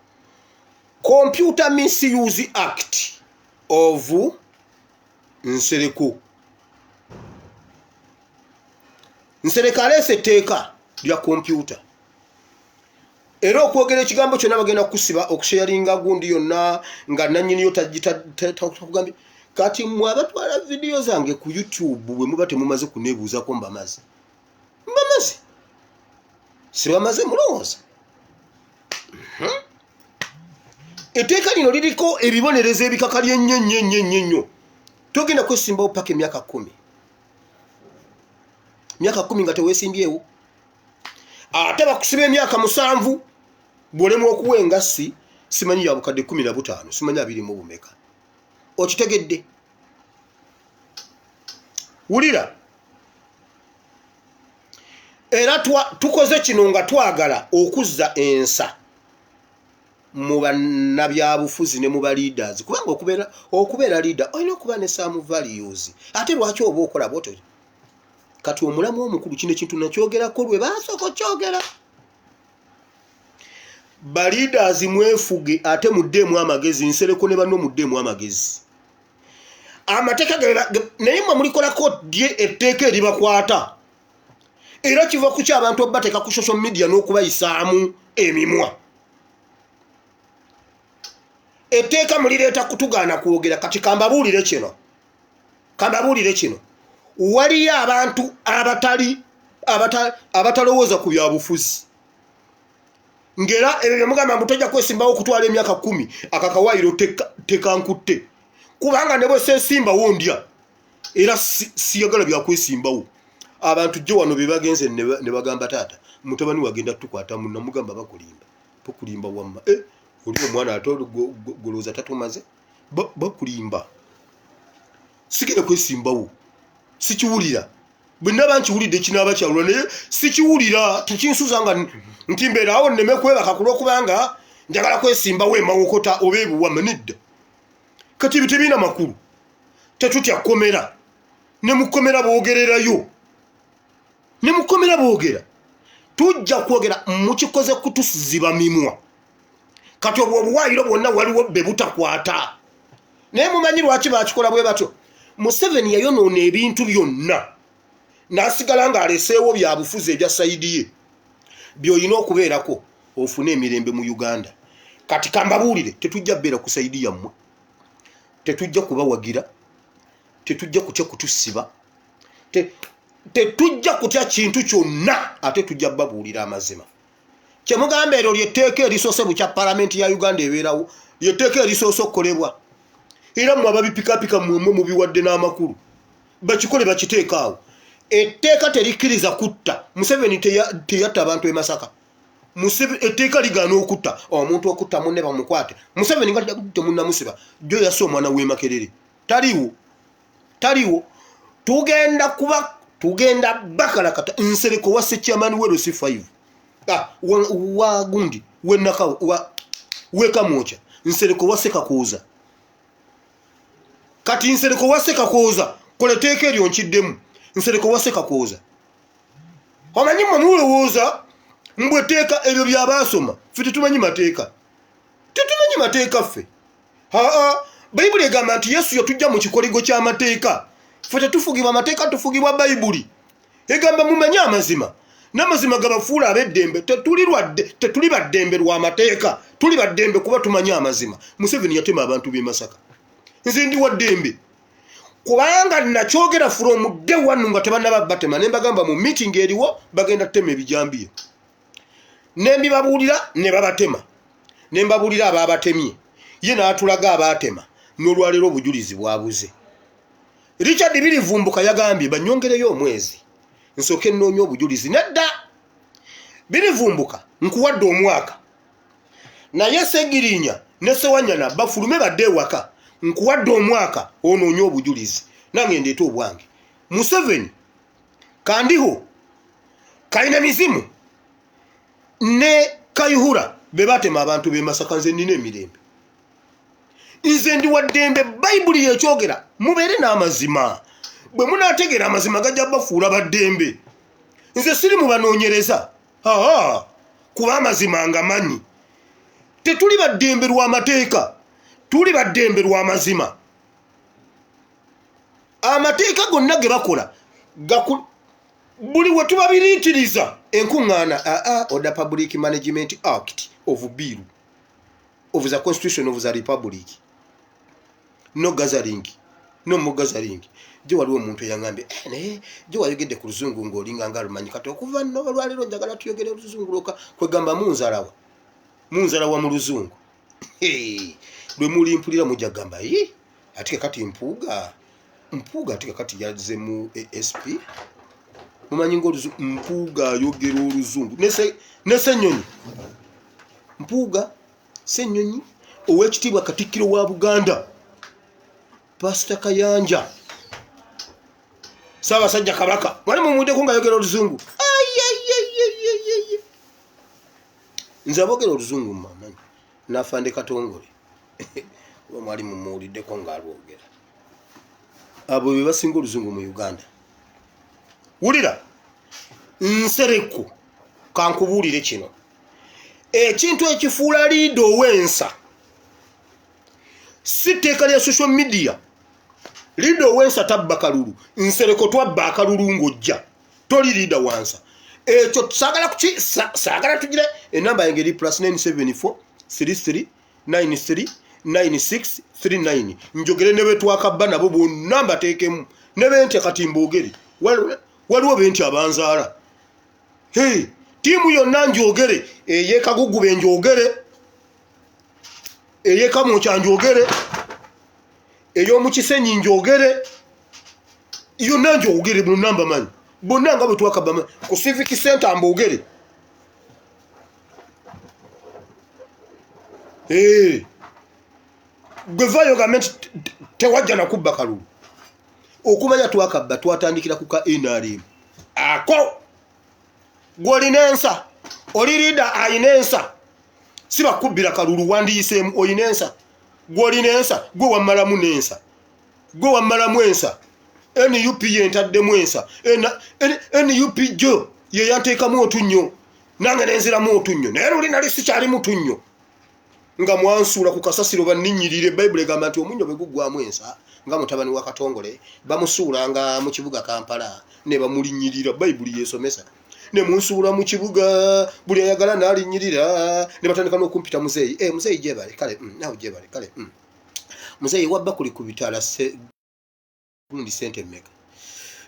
Computer Misuse Act of Nsereko. Nsereko aleese etteeka lya kompyuta era okwogera ekigambo kyonna bagenda kukusiba okusharinga gundi yonna nga nanyiniyo takugambye. Kati mwe abatwala vidiyo zange ku YouTube bwe muba temumaze kuneebuuzako, mbamaze, mbamaze, sibamaze mulowooza. Etteeka lino liriko ebibonerezo ebikakali ennyo ennyo ennyo ennyo ennyo. Togenda kwesimbawo paka emyaka 10, myaka 10 nga teweesimbyewo. Ate bakusiba emyaka 7 bw'olemwa okuwa engassi, simanyi ya bukadde 15, simanyi abiri mu bumeka. Okitegedde? Wulira, era tukoze kino nga twagala okuzza ensa mu bannabyabufuzi ne mu ba leaders, kubanga okubeera leader olina okuba ne some values. Ate lwaki oba okola bwotyo? Kati omulamu omukulu, kino ekintu nakyogerako lwe baasooka okyogera. Ba leaders, mwefuge ate muddeemu amagezi. Nsereko ne banno, muddeemu amagezi. Amateeka naye mwe mulikolako dye etteeka eribakwata, era kiva ku ki abantu obateeka ku social media n'okubayisaamu emimwa. Etteeka mulireeta kutugaana kwogera. Kati kambabuulire kino, kambabuulire kino. Waliyo abantu abatali abatalowooza ku byabufuzi, ngera ebyo byemugamba mbu tojja kwesimbawo okutwala emyaka 10. Akakawaayiro tekankutte, kubanga ne bwe seesimbawo ndya, era siyagala byakwesimbawo. Abantu jjo wano be bagenze ne bagamba, "Taata, mutabani wagenda tukwata munna." Mugamba bakulimba, bakulimba. Wamma, eh, oli omwana ate golowooza tatumaze. Bakulimba. Sigenda kwesimbawo, sikiwulira. Bwe naba nkiwulidde kinaaba kyalula, naye sikiwulira. Tekinsuza nga nti mbeeraawo nneme kwebaka ku lwokubanga njagala kwesimbawo emawokota oba ebuwama. Nedda. Kati ebyo tebirina makulu. Tetutya kkomera. Ne mukomera boogererayo, ne mukomera boogera. Tujja kwogera. Mukikoze kutusiziba mimwa. Kati obwo obuwaayiro bwonna waliwo be butakwata, naye mumanyi lwaki bakikola bwe batyo? Museveni yayonoona ebintu byonna n'asigala ng'aleseewo byabufuzi ebya side ye by'olina okubeerako ofune emirembe mu Uganda. Kati kambabuulire, tetujja beera ku side yammwe, tetujja kubawagira, tetujja kutya kutusiba, tetujja kutya kintu kyonna, ate tujja babuulira amazima. Kyemugamba eryo lyetteeka erisoose bukya palamenti ya Uganda ebeerawo, lyetteeka erisoose okukolebwa. Era mmwe ababipikapika, mmwemwe mubiwadde n'amakulu. Bakikole, bakiteeka awo. Etteeka terikkiriza kutta. Museveni teyatta abantu e Masaka. Etteeka ligaana okutta omuntu. Okutta munne bamukwate. Museveni nga temunnamusiba, jo yasse omwana w'e Makerere, taliwo, taliwo. Tugenda kuba tugenda bakalakata. Nsereko wasse chairman we LC5, ah, wa gundi wenaka wa wekamwocha. Nsereko wasse Kakooza. Kati Nsereko wasse Kakooza, kola etteeka eryo nkiddemu. Nsereko wasse Kakooza. Omanyi mmwe mulowooza mbwe etteeka ebyo byabaasoma. Ffe tetumanyi mateeka, tetumanyi mateeka ffe. Aa, Bayibuli egamba nti Yesu yatujja mu kikoligo ky'amateeka. Ffe tetufugibwa mateeka, tufugibwa Bayibuli. Egamba mumanye amazima, n'amazima gabafuula ab'eddembe. Tetuli baddembe lwa mateeka, tuli baddembe kuba tumanyi amazima. Museveni yatema abantu b'e Masaka. Nze ndi wa ddembe kubanga nakyogera from day one nga tebannaba batema, ne mbagamba mu meeting eriwo bagenda ttema ebijambiya, ne mbibabuulira ne babatema, ne mbabuulira abaabatemye, ye n'atulaga abaatema. N'olwaleero obujulizi bwabuze. Richard Birivumbuka yagambye banyongereyo omwezi nsooke nnoonya obujulizi. Nedda, Birivumbuka, nkuwadde omwaka, naye Segirinya ne Sewanyana bafulume badde ewaka. Nkuwadde omwaka onoonye obujulizi, nange ndeete obwange. Museveni, Kandiho, Kaina Mizimu ne Kayihura be batema abantu b'e Masaka. Nze nnina emirembe, nze ndi wa ddembe. Bayibuli yekyogera, mubeere n'amazima. Bwe munaategeera amazima gajja bafuula baddembe. Nze siri mu banoonyereza, aa, kuba amazima nga manyi. Tetuli baddembe lwa mateeka, tuli baddembe lwa mazima. Amateeka gonna ge bakola buli we tubabiriitiriza enkuŋŋaana aa Order Public Management Act of Bill of the Constitution of the Republic, no gathering, no more gathering. Gye waliwo omuntu eyangambye, eh, naye gye wayogedde ku luzungu ng'olinga nga lumanyi. Kati okuva nno olwaleero njagala tuyogere oluzungu lwoka. Kwegamba munzalawa, munzalawa mu luzungu lwe mulimpulira mujja gamba yi ate kati Mpuuga, Mpuuga ate kakati yazze mu ASP. Mumanyi nga Mpuuga ayogera oluzungu ne Ssenyonyi. Mpuuga, Ssenyonyi, owekitiibwa Katikkiro wa Buganda Pasita Kayanja, Ssaabasajja Kabaka, mwali mumuddeko ng'ayogera oluzungu? Nze aboogera oluzungu mumanyi nafande Katongole, oba mwali mumuwuliddeko ng'alwogera? Abo be basinga oluzungu mu Uganda. Wulira Nsereko, kankubuulire kino ekintu ekifuula leader ow'ensa si tteeka lya social media. Leader ow'ensa tabba kalulu. Nsereko, twabba akalulu ng'ojja, toli leader wansa. Ekyo saagala kuki, saagala tugire. Enamba yange eri +974 33 93 96 39. Njogere ne betwakabba nabo bonna mbateekemu ne bentya. Kati mboogere, waliwo bentya abanzaala. Hey, tiimu yonna njogere, eyekagugube njogere, eyekamwokya njogere, ey'omukisenyi njogere, yonna njogere, bonna mbamanyi bonna nga bwe twakabba ku civic center, mboogere. Hey. Gwe vaayo gambe nti tewajja nakubba kalulu. Okumanya twakabba, twatandikira ku ka NRM ako. Gwolina ensa, oli leader ayina ensa, si bakubbira kalulu wandiyiseemu. Oyina ensa, gwolina ensa, gwe wammalamu n'ensa, gwe wammalamu ensa. NUP yentaddemu ensa. NUP jo yeyanteekamu otunnyo, nange nenziramu otunnyo, naye luli nali sikyalimu tunnyo nga mwansuula ku kasasiro banninyirire. Bayibuli egamba nti omunnyo bwe guggwamu ensa, nga mutabani wa Katongole bamusuulanga mu kibuga Kampala ne bamulinnyirira. Bayibuli yesomesa ne munsuula mu kibuga, buli ayagala n'alinnyirira, ne batandika n'okumpita muzeeyi. E, muzeeyi gyebale, kale naawe gyebale, kale. Muzeeyi wabba kuli ku bitaala gundi sente mmeka?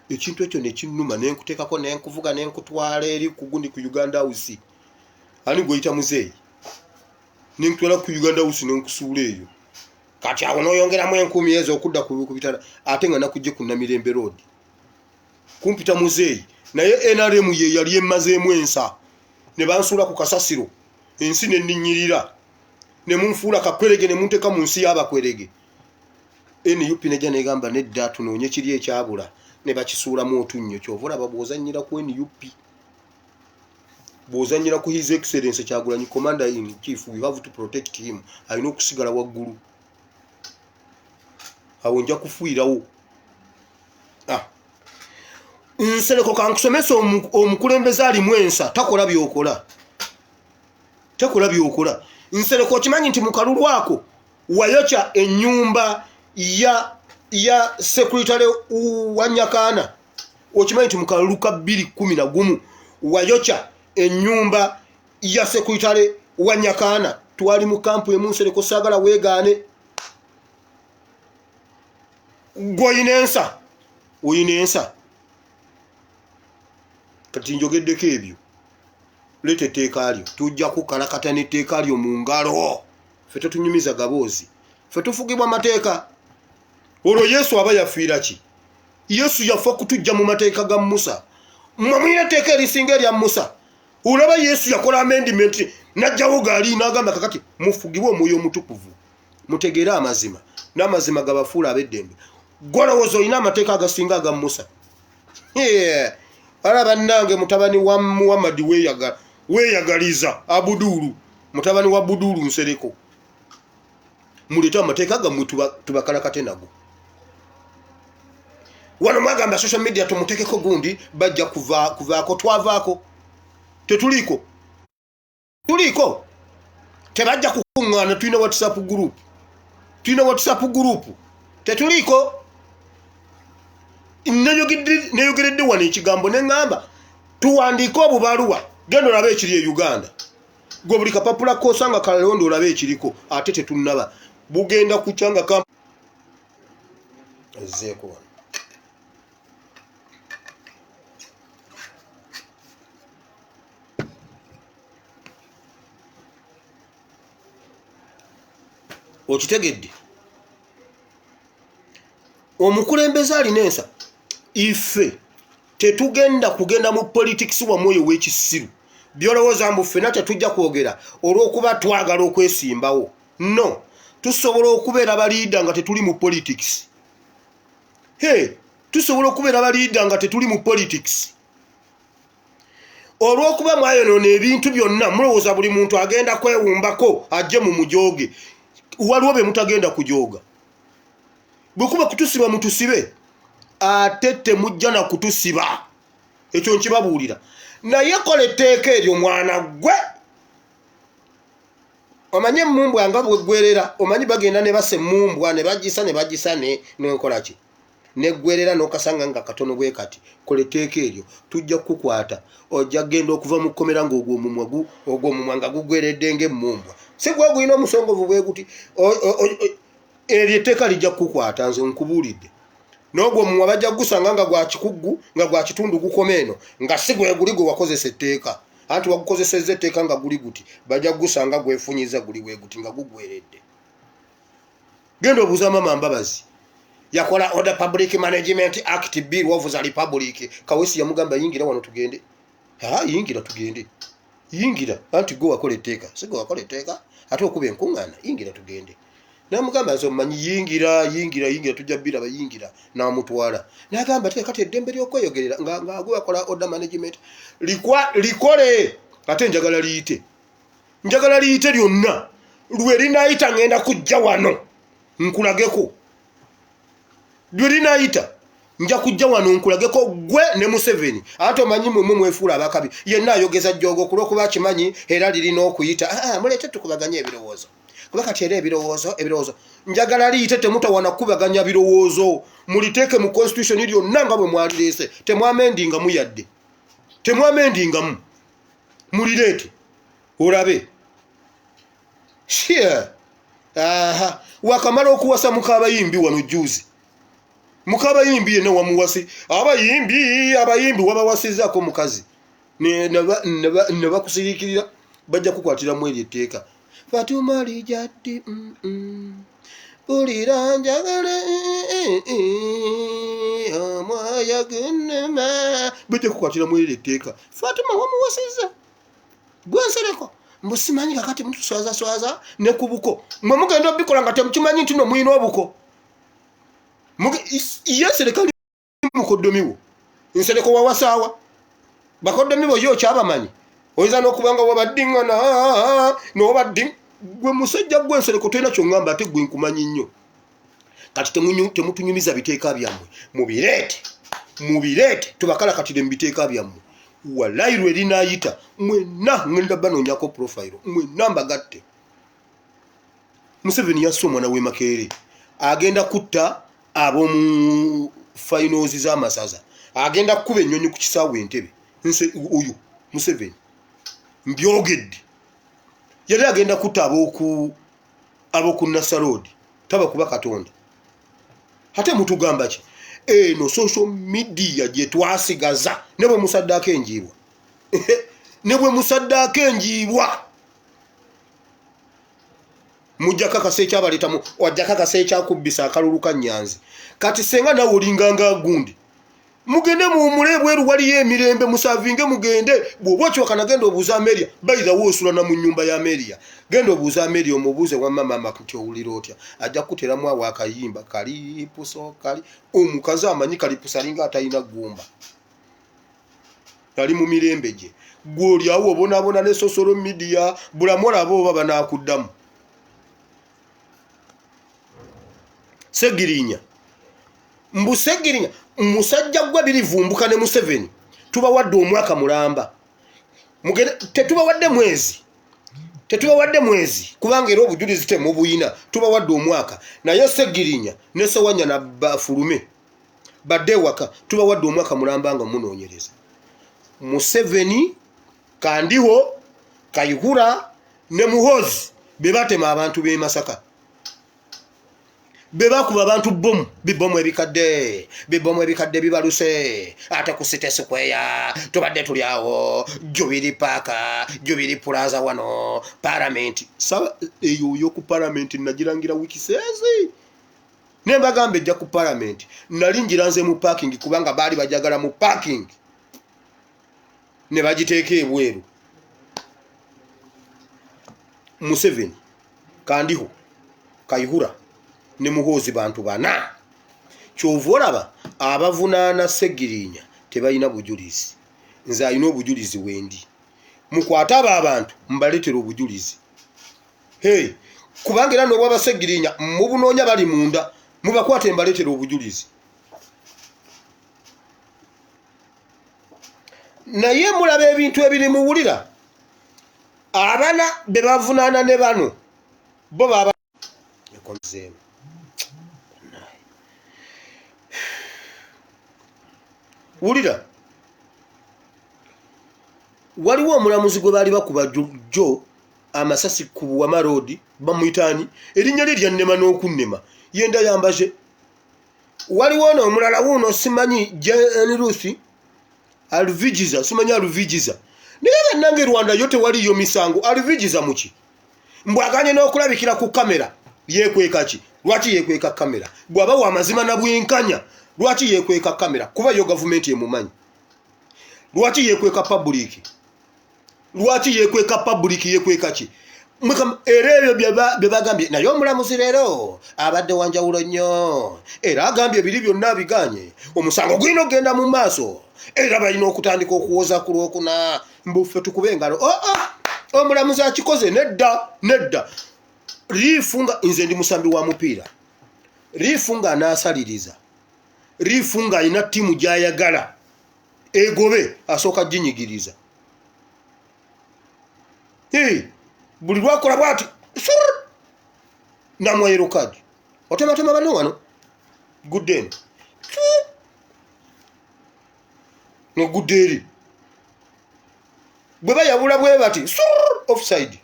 Ekintu ekyo nekinnuma, nenkuteekako, nenkuvuga, nenkutwala eri ku gundi ku Uganda House. Ani gweyita muzeeyi? Nenkutwala ku Uganda House, nenkusuula eyo. Kati awo noyongeramu enkumi ezo okudda ku bitala, ate nga nakujje ku Namirembe Road kumpita muzeeyi. Naye NRM ye yali emazeemu ensa, ne bansuula ku kasasiro, ensi nenninyirira, ne munfuula kakwerege, ne munteeka mu nsi y'abakwerege. NUP nejja negamba nedda, tunoonye kiri ekyabula, ne bakisuulamu otunnyo. Kyova olaba bw'ozannyira ku NUP, bw'ozannyira ku His Excellence Kyagulanyi, Commander in Chief, we have to protect him, alina okusigala waggulu awo, nja kufiirawo. Ah. Nsereko, kankusomesa, omukulembeze alimu ensa takola byokola, takola byokola. Nsereko, okimanyi nti mu kalulu ako wayokya ennyumba ya secretary wa Nyakaana? Okimanyi nti mu kalulu ka 211 wayokya ennyumba ya secretary wa Nyakaana? Twali mu kampu emu. Nsereko, saagala weegaane. Gwe oyina ensa, oyina ensa. Kati njogeddeko ebyo, leeta etteeka lyo, tujja kukalakata n'etteeka lyo mu ngalo. Ffe tetunyumiza gaboozi, ffe tufugibwa mateeka. Olwo Yesu aba yafiira ki? Yesu yafa kutujja mu mateeka ga Musa. Mmwe mulina etteeka erisinga erya Musa. Olaba Yesu yakola amendment, najjawo gaali, n'agamba kakati mufugibwe Omwoyo Omutukuvu, mutegeere amazima, n'amazima gabafuula ab'eddembe. Gwolowooza olina amateeka agasinga aga Musa? Yeah. Ala bannange, mutabani wa Muhammadi weeyagaliza Abuduulu, mutabani wa Buduulu Nsereko, muleete amateeka gammwe tubakalakate nago. Wano mwagamba social media tumutekeko gundi, bajja kuvaako. Twavaako, tetuliiko, tuliiko, tebajja. Tukuŋŋaana, tulina WhatsApp group, tulina WhatsApp group, tetuliiko. Neyogeredde wano ekigambo ne ŋŋamba tuwandiike obubaluwa. Genda olabe ekiri e Uganda, gwe buli kapapula kosanga kalonda olabe ekiriko, ate tetunnaba bugenda kukya nga ezzeeko wano. Okitegedde? Omukulembeze alina ensa. Ife tetugenda kugenda mu politics wa mwoyo w'ekisiru. Byolowooza mbu ffena tetujja kwogera olw'okuba twagala okwesimbawo? No, tusobola okubeera baliida nga tetuli mu politics. He, tusobola okubeera baliida nga tetuli mu politics. Olw'okuba mwayonoona ebintu byonna, mulowooza buli muntu agenda kwewumbako ajje mu mujooge. Waliwo be mutagenda kujooga. Bwe kuba kutusiba, mutusibe, ate temujja na kutusiba, ekyo nkibabuulira. Naye kola etteeka eryo, mwana gwe. Omanyi emumbwa nga bweggwerera, omanyi bagenda ne basa emumbwa ne bagisa ne bagisa nenkola ki, neggwerera n'okasanga nga katono bwe kati. Kola etteeka eryo, tujja kukukwata. Ojja kugenda okuva mu kkomera ng'ogwo omumwa ogwo omumwa nga gugweredde ng'emmumbwa, si gwe ogulina omusongovu bwe guti. Eryo etteeka lijja kukukwata, nze nkubuulidde. N'ogwo omumwa bajja kugusanga nga gwa kikuggu, nga gwa kitundu, gukoma eno, nga si gwe guli gwe wakozesa etteeka. Anti wagukozesezza etteeka nga guli guti, bajja kugusanga gwefunyiza guli bwe guti nga gugweredde. Genda obuuza Mama Mbabazi, yakola Order Public Management Act, Bill of the Republic. Kawesi yamugamba, "Yingira wano tugende." Ha, yingira tugende, yingira. Anti gwe wakola etteeka, si gwe wakola etteeka ate okuba enkuŋŋaana? Yingira tugende. Namugamba, "Nze omumanyi, yingira, yingira, yingira, tujja biraba, yingira." Namutwala nagamba, "Te kati eddembe ly'okweyogerera nga nga gwe wakola order management, likole." Ate njagala liyite, njagala liyite lyonna. Lwe linaayita, ngenda kujja wano nkulageko. Lwe linaayita, nja kujja wano nkulageko gwe ne Museveni. Ate omanyi mwemwe mwefuula abakabi, yenna ayogeza jjogo kulwokuba akimanyi era lirina okuyita. Ah, ah, muleete tukubaganye ebirowoozo, kuba kati era ebirowoozo, ebirowoozo njagala liyite. Temutawana kukubaganya birowoozo. Muliteeke mu constitution lyonna nga bwe mwalireese. Temwamendingamu yadde, temwamendingamu. Mulireete olabe. Shia. Aha, wakamala okuwasa mukabayimbi wano juzi. Mukabayimbi yenna wamuwasi, abayimbi, abayimbi wabawasizaako mukazi ne bakusiriikirira, bajja kukwatiramu eryo etteeka. Fatuma Lijaddi, Mpulira njagala omwoyo gunnuma. Bajja kukwatiramu eryo etteeka. Fatuma wamuwasiza gwensereko, mbu simanyi. Kakati mutuswazaswaza ne ku buko. Mwe mugenda obikola nga temukimanyi nti no mulina obuko. Ye Nsereko ali mukoddomi wo. Nsereko wawasaawa bakoddomi bo, ye okyabamanyi. Oyinza n'okuba nga wabaddiŋŋana n'obaddi. Gwe musajja gwe Nsereko, tolina kyoŋŋamba, ate gwe nkumanyi nnyo. Kati temutunyumiza biteeka byammwe. Mubireete, mubireete tubakalakatire mu biteeka byammwe. Walayi lwe linaayita, mwenna ŋŋenda banoonyako profile, mwenna mbagatte. Museveni yasse omwana w'e Makerere, agenda kutta ab'omu finals z'amasaza, agenda kukuba ennyonyi ku kisaawe Entebe. Nse oyo Museveni mbyogedde. Yali agenda kutta ab'oku Nasarodi, taba kuba Katonda. Ate mutugamba ki? Eno social media gye twasigaza, ne bwe musaddaako enjiibwa, ne bwe musaddaako enjiibwa, mujja kakasa ekyabaleetamu. Wajja kakasa ekyakubbisa akalulu ka Nyanzi. Kati senga nawe olinganga gundi, mugende muwumule ebweru, waliyo emirembe, musavinge mugende. Bw'oba okiwakana, genda obuuza Ameria. Bayirawo osula na mu nnyumba ya Ameria. Genda obuuza Ameria, omubuuze, "Wamma maama, nti owulira otya?" Ajja kukuteramu awo akayimba kalipuso kali. Omukazi amanyi kalipuso, alinga atalina ggumba, ali mu mirembe gye. Gwe oli awo obonaabona ne social media bulamu, olaba oba banaakuddamu. Segirinya, mbu Segirinya musajja gwe birivumbuka ne Museveni. Tubawadde omwaka mulamba. Mugende, tetubawadde mwezi. Tetubawadde mwezi kubanga era obujulizi temubuyina, tubawadde omwaka. Naye Segirinya ne Sewanyana bafulume badde ewaka, tubawadde omwaka mulamba nga munoonyereza. Museveni, Kandiho, Kayihura ne Muhoozi be batema abantu b'e Masaka, be bakuba abantu bbomu, bibbomu ebikadde, bibbomu ebikadde bibaluse ate ku City Square. Tubadde tuli awo Jubilee Park, Jubilee Plaza, wano Palamenti. Saba eyo yoku Palamenti nagirangira wiiki seezi ne mbagamba ejja ku Palamenti. Nali ngiranze mu parking kubanga baali bajagala mu parking ne bagiteeka ebweru. Museveni, Kandiho, Kayihura ne Muhoozi bantu bana. Kyova olaba abavunaana Segirinya tebalina bujulizi. Nze alina obujulizi wendi, mukwate abo abantu mbaleetera obujulizi. Hey, kubanga era n'obwabasegirinya mubunoonya, bali munda, mubakwate mbaleetera obujulizi. Naye mulaba ebintu ebiri, muwulira abana be bavunaana ne bano bo baba ekozeemu. Wulira, waliwo omulamuzi gwe baali bakuba jjo amasasi ku Buwama Road, bamuyitaani? Erinnya lye lyannema n'okunnema, yenda yambaze. Waliwo ono omulala wuuno, simanyi Jane Ruth Alvigiza, simanyi Alvigiza. Naye bannange, Rwanda yo tewaliyo misango. Alvigiza muki? Mbwaganye n'okulabikira ku kamera, yeekweka ki? Lwaki yeekweka kamera? Bw'aba wa mazima na bwenkanya, lwaki yeekweka kamera? Kuba yo gavumenti emumanyi. Lwaki yeekweka public? Lwaki yeekweka public? Yeekweka ki? Era ebyo bye bagambye. Naye omulamuzi leero abadde wanjawulo nnyo, era agambye ebiri byonna abiganye, omusango gulina okugenda mu maaso, era balina okutandika okuwoza ku Lwokuna. Mbuffe tukube engalo. Oo, oh, omulamuzi akikoze. Nedda, nedda. Riifu nga nze ndi musambi wa mupiira, riifu nga anaasaliriza, riifu ng'alina ttiimu gy'ayagala egobe, asooka ginyigiriza. Buli lwakola bwati namwa yellow card, otematema bano wano, gudde eno nogudde eri, bwe bayabula bwe bati, offside.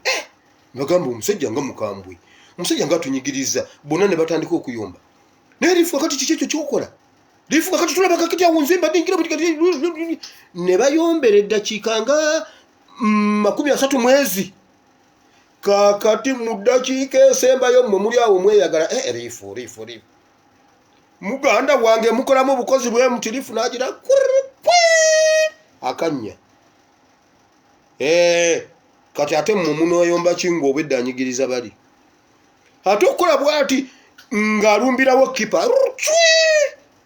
Eh, bagamba omusajja nga mukambwe, omusajja nga atunyigiriza. Bonna ne batandika okuyomba. Naye rifu, kakati kiki ekyo kyokola? Rifu, kakati tulaba kakati awo nze mbadde ngira ne bayombera eddakiika nga 30 mwezi. Kakati mu ddakiika esembayo mmwe muli awo mweyagala. Eh, rifu, rifu, rifu, muganda wange, mukolamu obukozi bwe muti. Rifu nagira akannya. Eh, kati ate mmwe munoyomba ki ng'obwedda anyigiriza bali? Ate okukola bwati ng'alumbirawo kipa,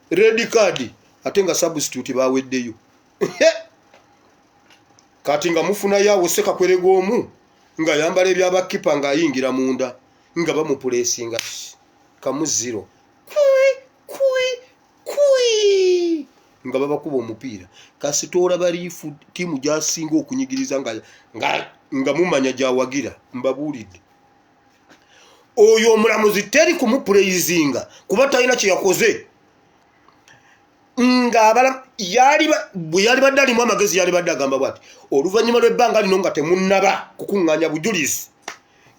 red card, ate nga substitute baweddeyo. Kati nga mufunayo awo sekakwerega omu ng'ayambala ebyabakipa ng'ayingira munda nga bamupulesinga kamu zero, kwi kwi kwi, nga babakuba omupiira. Kasita olaba riifu ttiimu gyasinga okunyigiriza nga, nga, nga mumanya gyawagira. Mbabuulidde, oyo omulamuzi teri kumupuleyizinga kuba talina kyeyakoze. Ng'abala bwe yali badde alimu amagezi, yali badde agamba bwati: oluvannyuma lw'ebbanga lino nga temunnaba kukuŋŋaanya bujulizi,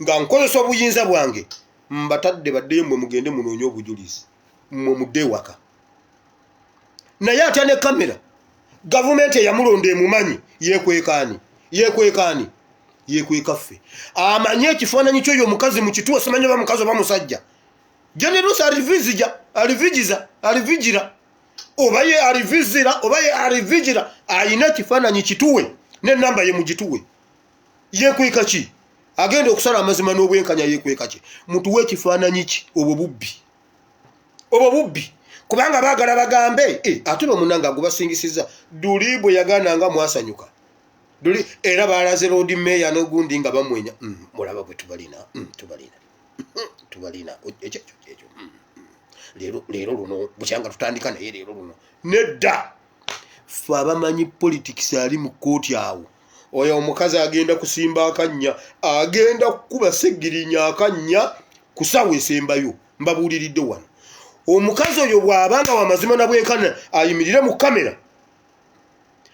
nga nkozesa obuyinza bwange, mbatadde baddeyo, mmwe mugende munoonye obujulizi, mmwe mudde ewaka. Naye atya ne kamera? Gavumenti eyamulonda emumanyi. Yekwekaani? Yekwekaani? Yekweka ffe. Amanye ekifaananyi kyoyo omukazi mu kituo, simanyi oba mukazi oba musajja. Generusa alivizija, alivijiza, alivigira, oba ye alivizira, oba ye alivigira, ayina ekifaananyi kituwe nenamba ye mugituwe. Yekweka ki? Agenda okusala amazima n'obwenkanya, yekweka ki? Mutuwe ekifaananyi ki? Obwo bubbi, obwo bubbi, kubanga baagala bagambe eh, ate bamunanga agubasingisiza. Duli bwe yagaana nga mwasanyuka duli, era balaze Lord Mayor nogundi nga bamwenya. Mulaba bwe tubalina, tubalina, tubalina. Ekyo ekyo leero, leero luno bukyanga tutandika naye leero luno nedda. Fe abamanyi politics ali mu kkooti awo. Oyo omukazi agenda kusimba akannya, agenda kukuba Ssegirinya akannya ku ssaawa esembayo. Mbabuuliridde wano, omukazi oyo bw'aba nga wamazima na bwenkana, ayimirire mu kamera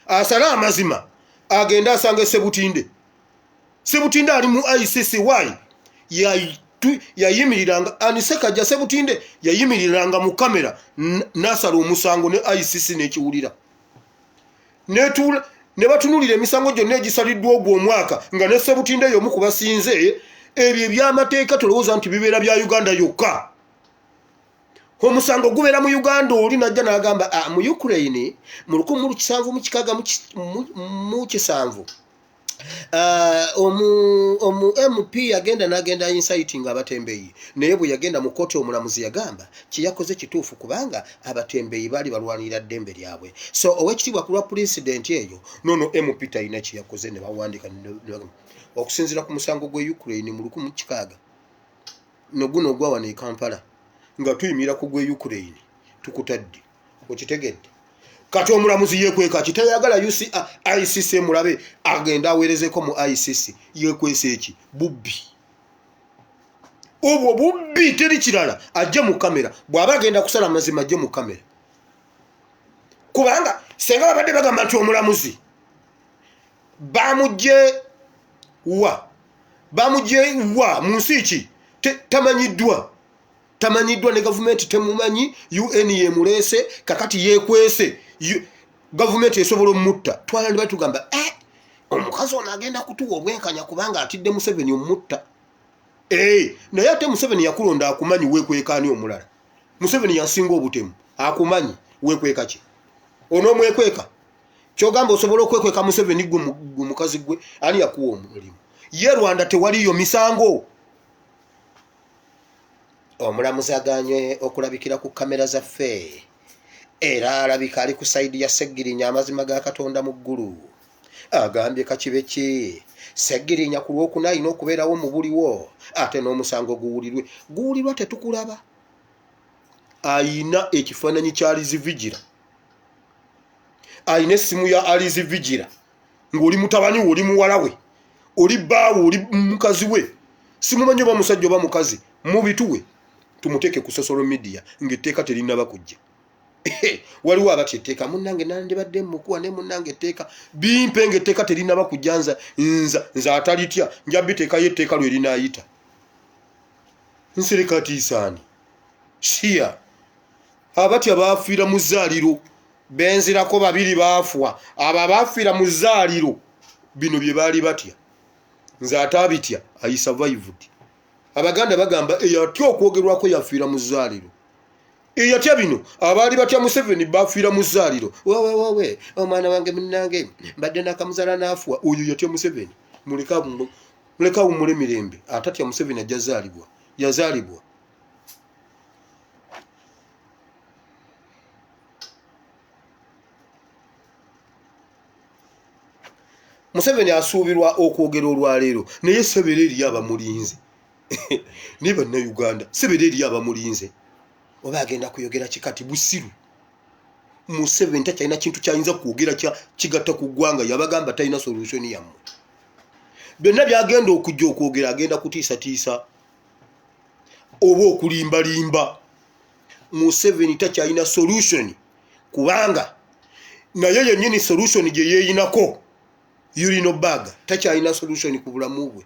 asale amazima, agende asanga Sebutinde. Sebutinde ali mu ICC. Yayimiriranga anisekajja. Sebutinde yayimiriranga mu kamera nasala omusango ne ICC n'ekiwulira netuula ne batunulira emisango gyonna egisaliddwa ogwo omwaka, nga ne Sebutinde y'omu ku basinze. Ebyo ebyamateeka tolowooza nti bibeera bya Uganda yokka. Omusango gubeera mu Uganda, oli najja n'agamba, "Ah, mu Ukraine mu 1767, omu MP yagenda n'agenda inciting abatembeyi, naye bwe yagenda mu kooti omulamuzi yagamba kyeyakoze kituufu kubanga abatembeyi baali balwanirira ddembe lyabwe. So owekitiibwa, ku lwa pulezidenti eyo nono MP talina kyeyakoze." Ne bawandiika okusinziira ku musango gw'e Ukraine mu 1600 noguno ogwa wano e Kampala, nga tuyimira ku gw'e Ukraine tukutadde. Okitegedde? Kati omulamuzi yekweka ki? Tayagala ICC mulabe, agenda aweerezeko mu ICC. Yekwesa eki? Bubbi obwo, bubbi, teri kirala. Ajje mu kamera bw'aba agenda kusala amazima, ajje mu kamera, kubanga senga babadde bagamba nti omulamuzi bamugye wa, bamugye wa mu nsi ki tamanyiddwa, tamanyiddwa ne gavumenti temumanyi, UN yemuleese. Kakati yekwese, gavumenti esobola omutta. Twala ne batugamba, eh, omukazi ono agenda kutuwa obwenkanya kubanga atidde Museveni omutta. Eh, naye ate Museveni yakulonda akumanyi, weekwekaani omulala? Museveni yasinga obutemu, akumanyi, weekweka ki? Onoomwekweka? Kyogamba osobola okwekweka Museveni? Gwe mukazi gwe, ani yakuwa omulimu? Ye Rwanda tewaliyo misango? Omulamuzi aganye okulabikira ku kamera zaffe, era alabika ali ku side ya Seggirinya. Amazima ga Katonda mu ggulu agambye kakibe ki, Seggirinya ku Lwokuna alina okubeerawo mu buliwo, ate n'omusango guwulirwe. Guwulirwa tetukulaba. Ayina ekifaananyi kya Alizivigira, ayina essimu ya Alizivigira, ng'oli mutabani we, oli muwala we, oli bbaawe, oli mukazi we, simumanyi oba musajja oba mukazi, mubituwe tumuteeke ku social media ng'etteeka terinaba kujja. Waliwo abatya etteeka. Munnange, nandibadde mukuwa ne munnange etteeka bimpe ng'etteeka terinaba kujja. Nza nza nze atalitya nja biteekayo etteeka lwe linaayita. Nserekatiisaani siya abatya baafiira mu zzaaliro. Benzirako babiri baafwa, abo abaafiira mu zzaaliro bino bye baali batya. Nze ate abitya, I survived. Abaganda bagamba eyatya okwogerwako yafiira mu zzaaliro. Eyatya bino, abaali batya Museveni bafiira mu zzaaliro. Wewewewe, omwana wange munnange mbadde nakamuzaala n'afuwa. Oyo yatya Museveni, muleka awummule mirembe. Atatya Museveni ajja zaalibwa, yazaalibwa. Museveni asuubirwa okwogera olwaleero, naye sebera eriyo abamulinze. Naye Bannayuganda, sebera eriyo abamulinze, oba agenda kuyogera kikati busiru. Museveni takyalina kintu kyayinza kwogera kigatta ku ggwanga. Yabagamba talina solution yammwe. Byonna byagenda okujja okwogera, agenda kutiisatiisa oba okulimbalimba. Museveni takyalina solution, kubanga naye yennyini solution gye yeeyinako urino bag, takyalina solution ku bulamu bwe.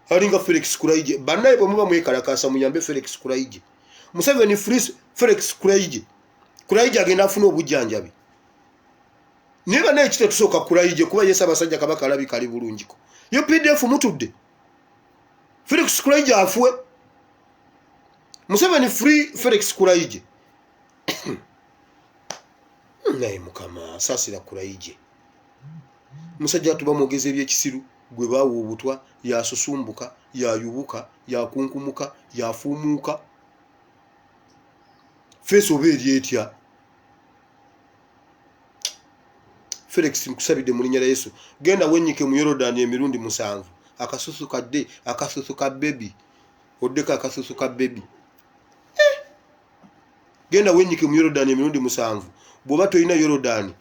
Alinga Felix Kulaije. Bannaye, bwe muba mwekalakasa, muyambe Felix Kulaije. Museveni, free Felix Kulaije. Kulaije agenda afuna obujjanjabi, naye bannaye kitetusooka Kulaije kuba ye Ssaabasajja Kabaka alabika ali bulungiko. UPDF mutudde, Felix Kulaije afwe. Museveni, free Felix Kulaije. Naye Mukama saasira Kulaije, musajja atuba mwogeza ebyekisiru. Gwe baawa obutwa yasusumbuka, yayubuka, yakunkumuka, yafuumuuka. Feesi oba eri etya? Felix, nkusabidde mu linnya lya Yesu, genda wenyike mu Yorodani emirundi 7, akasusu kadde, akasusu ka baby oddeko, akasusu ka baby. Eh! Genda wenyike mu Yorodani emirundi 7. Bw'oba tolina Yorodani,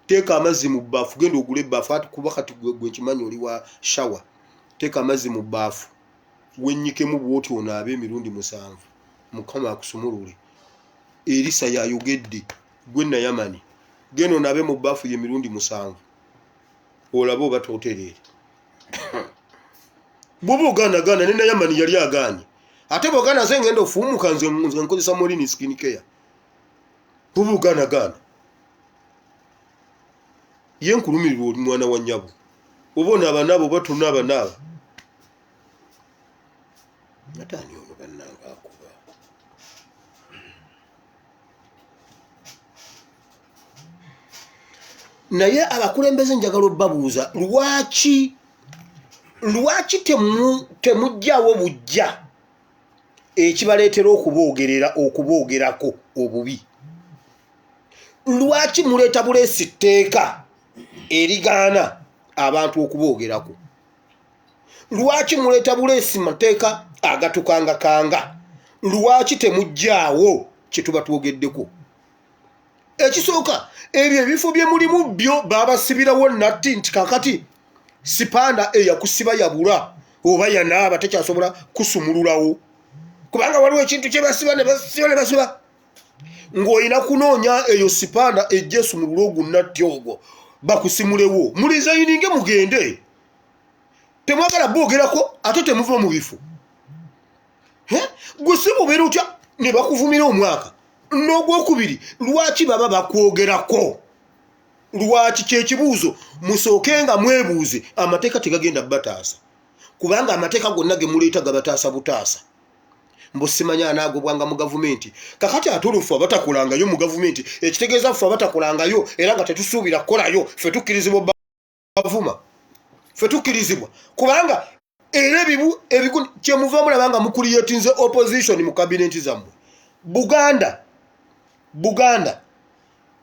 Teeka amazzi mu bbaafu, genda ogule ebbaafu ati kuba kati gwe nkimanyi oli wa shawa. Teeka amazzi mu bbaafu wennyikemu bw'oti onaabe emirundi musanvu, Mukama akusumulule. Erisa yayogedde, gwe Nayamani, genda onaabe mu bbaafu y'emirundi musanvu olabe oba tootereere. Bw'oba ogaanagaana ne Nayamani yali agaanye, ate bw'ogaana nze ngenda ofuumuka, nze nkozesa Morini skin care. Bw'oba ogaanagaana ye nkulumirirwa oli mwana wa nnyabo, oba onaaba naaba oba tonaaba naaba. Ate ani ono bannange akuba? Naye abakulembeze njagala obbabuuza, lwaki lwaki temugyawo bujja ekibaleetera okuboogerera okuboogerako obubi? Lwaki muleeta buleesi tteeka erigaana abantu okuboogerako? Lwaki muleeta buleesi mateeka agatukangakanga? Lwaki temuggyaawo kye tuba twogeddeko? Ekisooka, ebyo ebifo bye mulimu byo babasibirawo natti nti kakati sipanda eyakusiba yabula oba yanaaba tekyasobola kusumululawo, kubanga waliwo ekintu kye basiba ne basiba ne basiba ng'olina kunoonya eyo sipanda ejja esumulule ogunnatti ogwo bakusimulewo. Mulizayininge mugende, temwagala boogerako ate temuva mu bifo. Gwe si bubeera otya ne bakuvumira omwaka n'ogwokubiri? Lwaki baba bakwogerako? Lwaki? Kyekibuuzo musooke nga mwebuuze. Amateeka tegagenda bataasa, kubanga amateeka gonna ge muleeta gabataasa butaasa. Mbu simanyi anaagobwanga mu gavumenti. Kakati ate olwo ffe abatakolangayo mu gavumenti, ekitegeeza ffe abatakolangayo era nga tetusuubira kukolayo, ffe tukkirizibwa bavuma? Ffe tukkirizibwa? Kubanga era ebibu ebigu kyemuva mulaba nga mukuliyetinze opposition mu kabineti zammwe. Buganda, Buganda,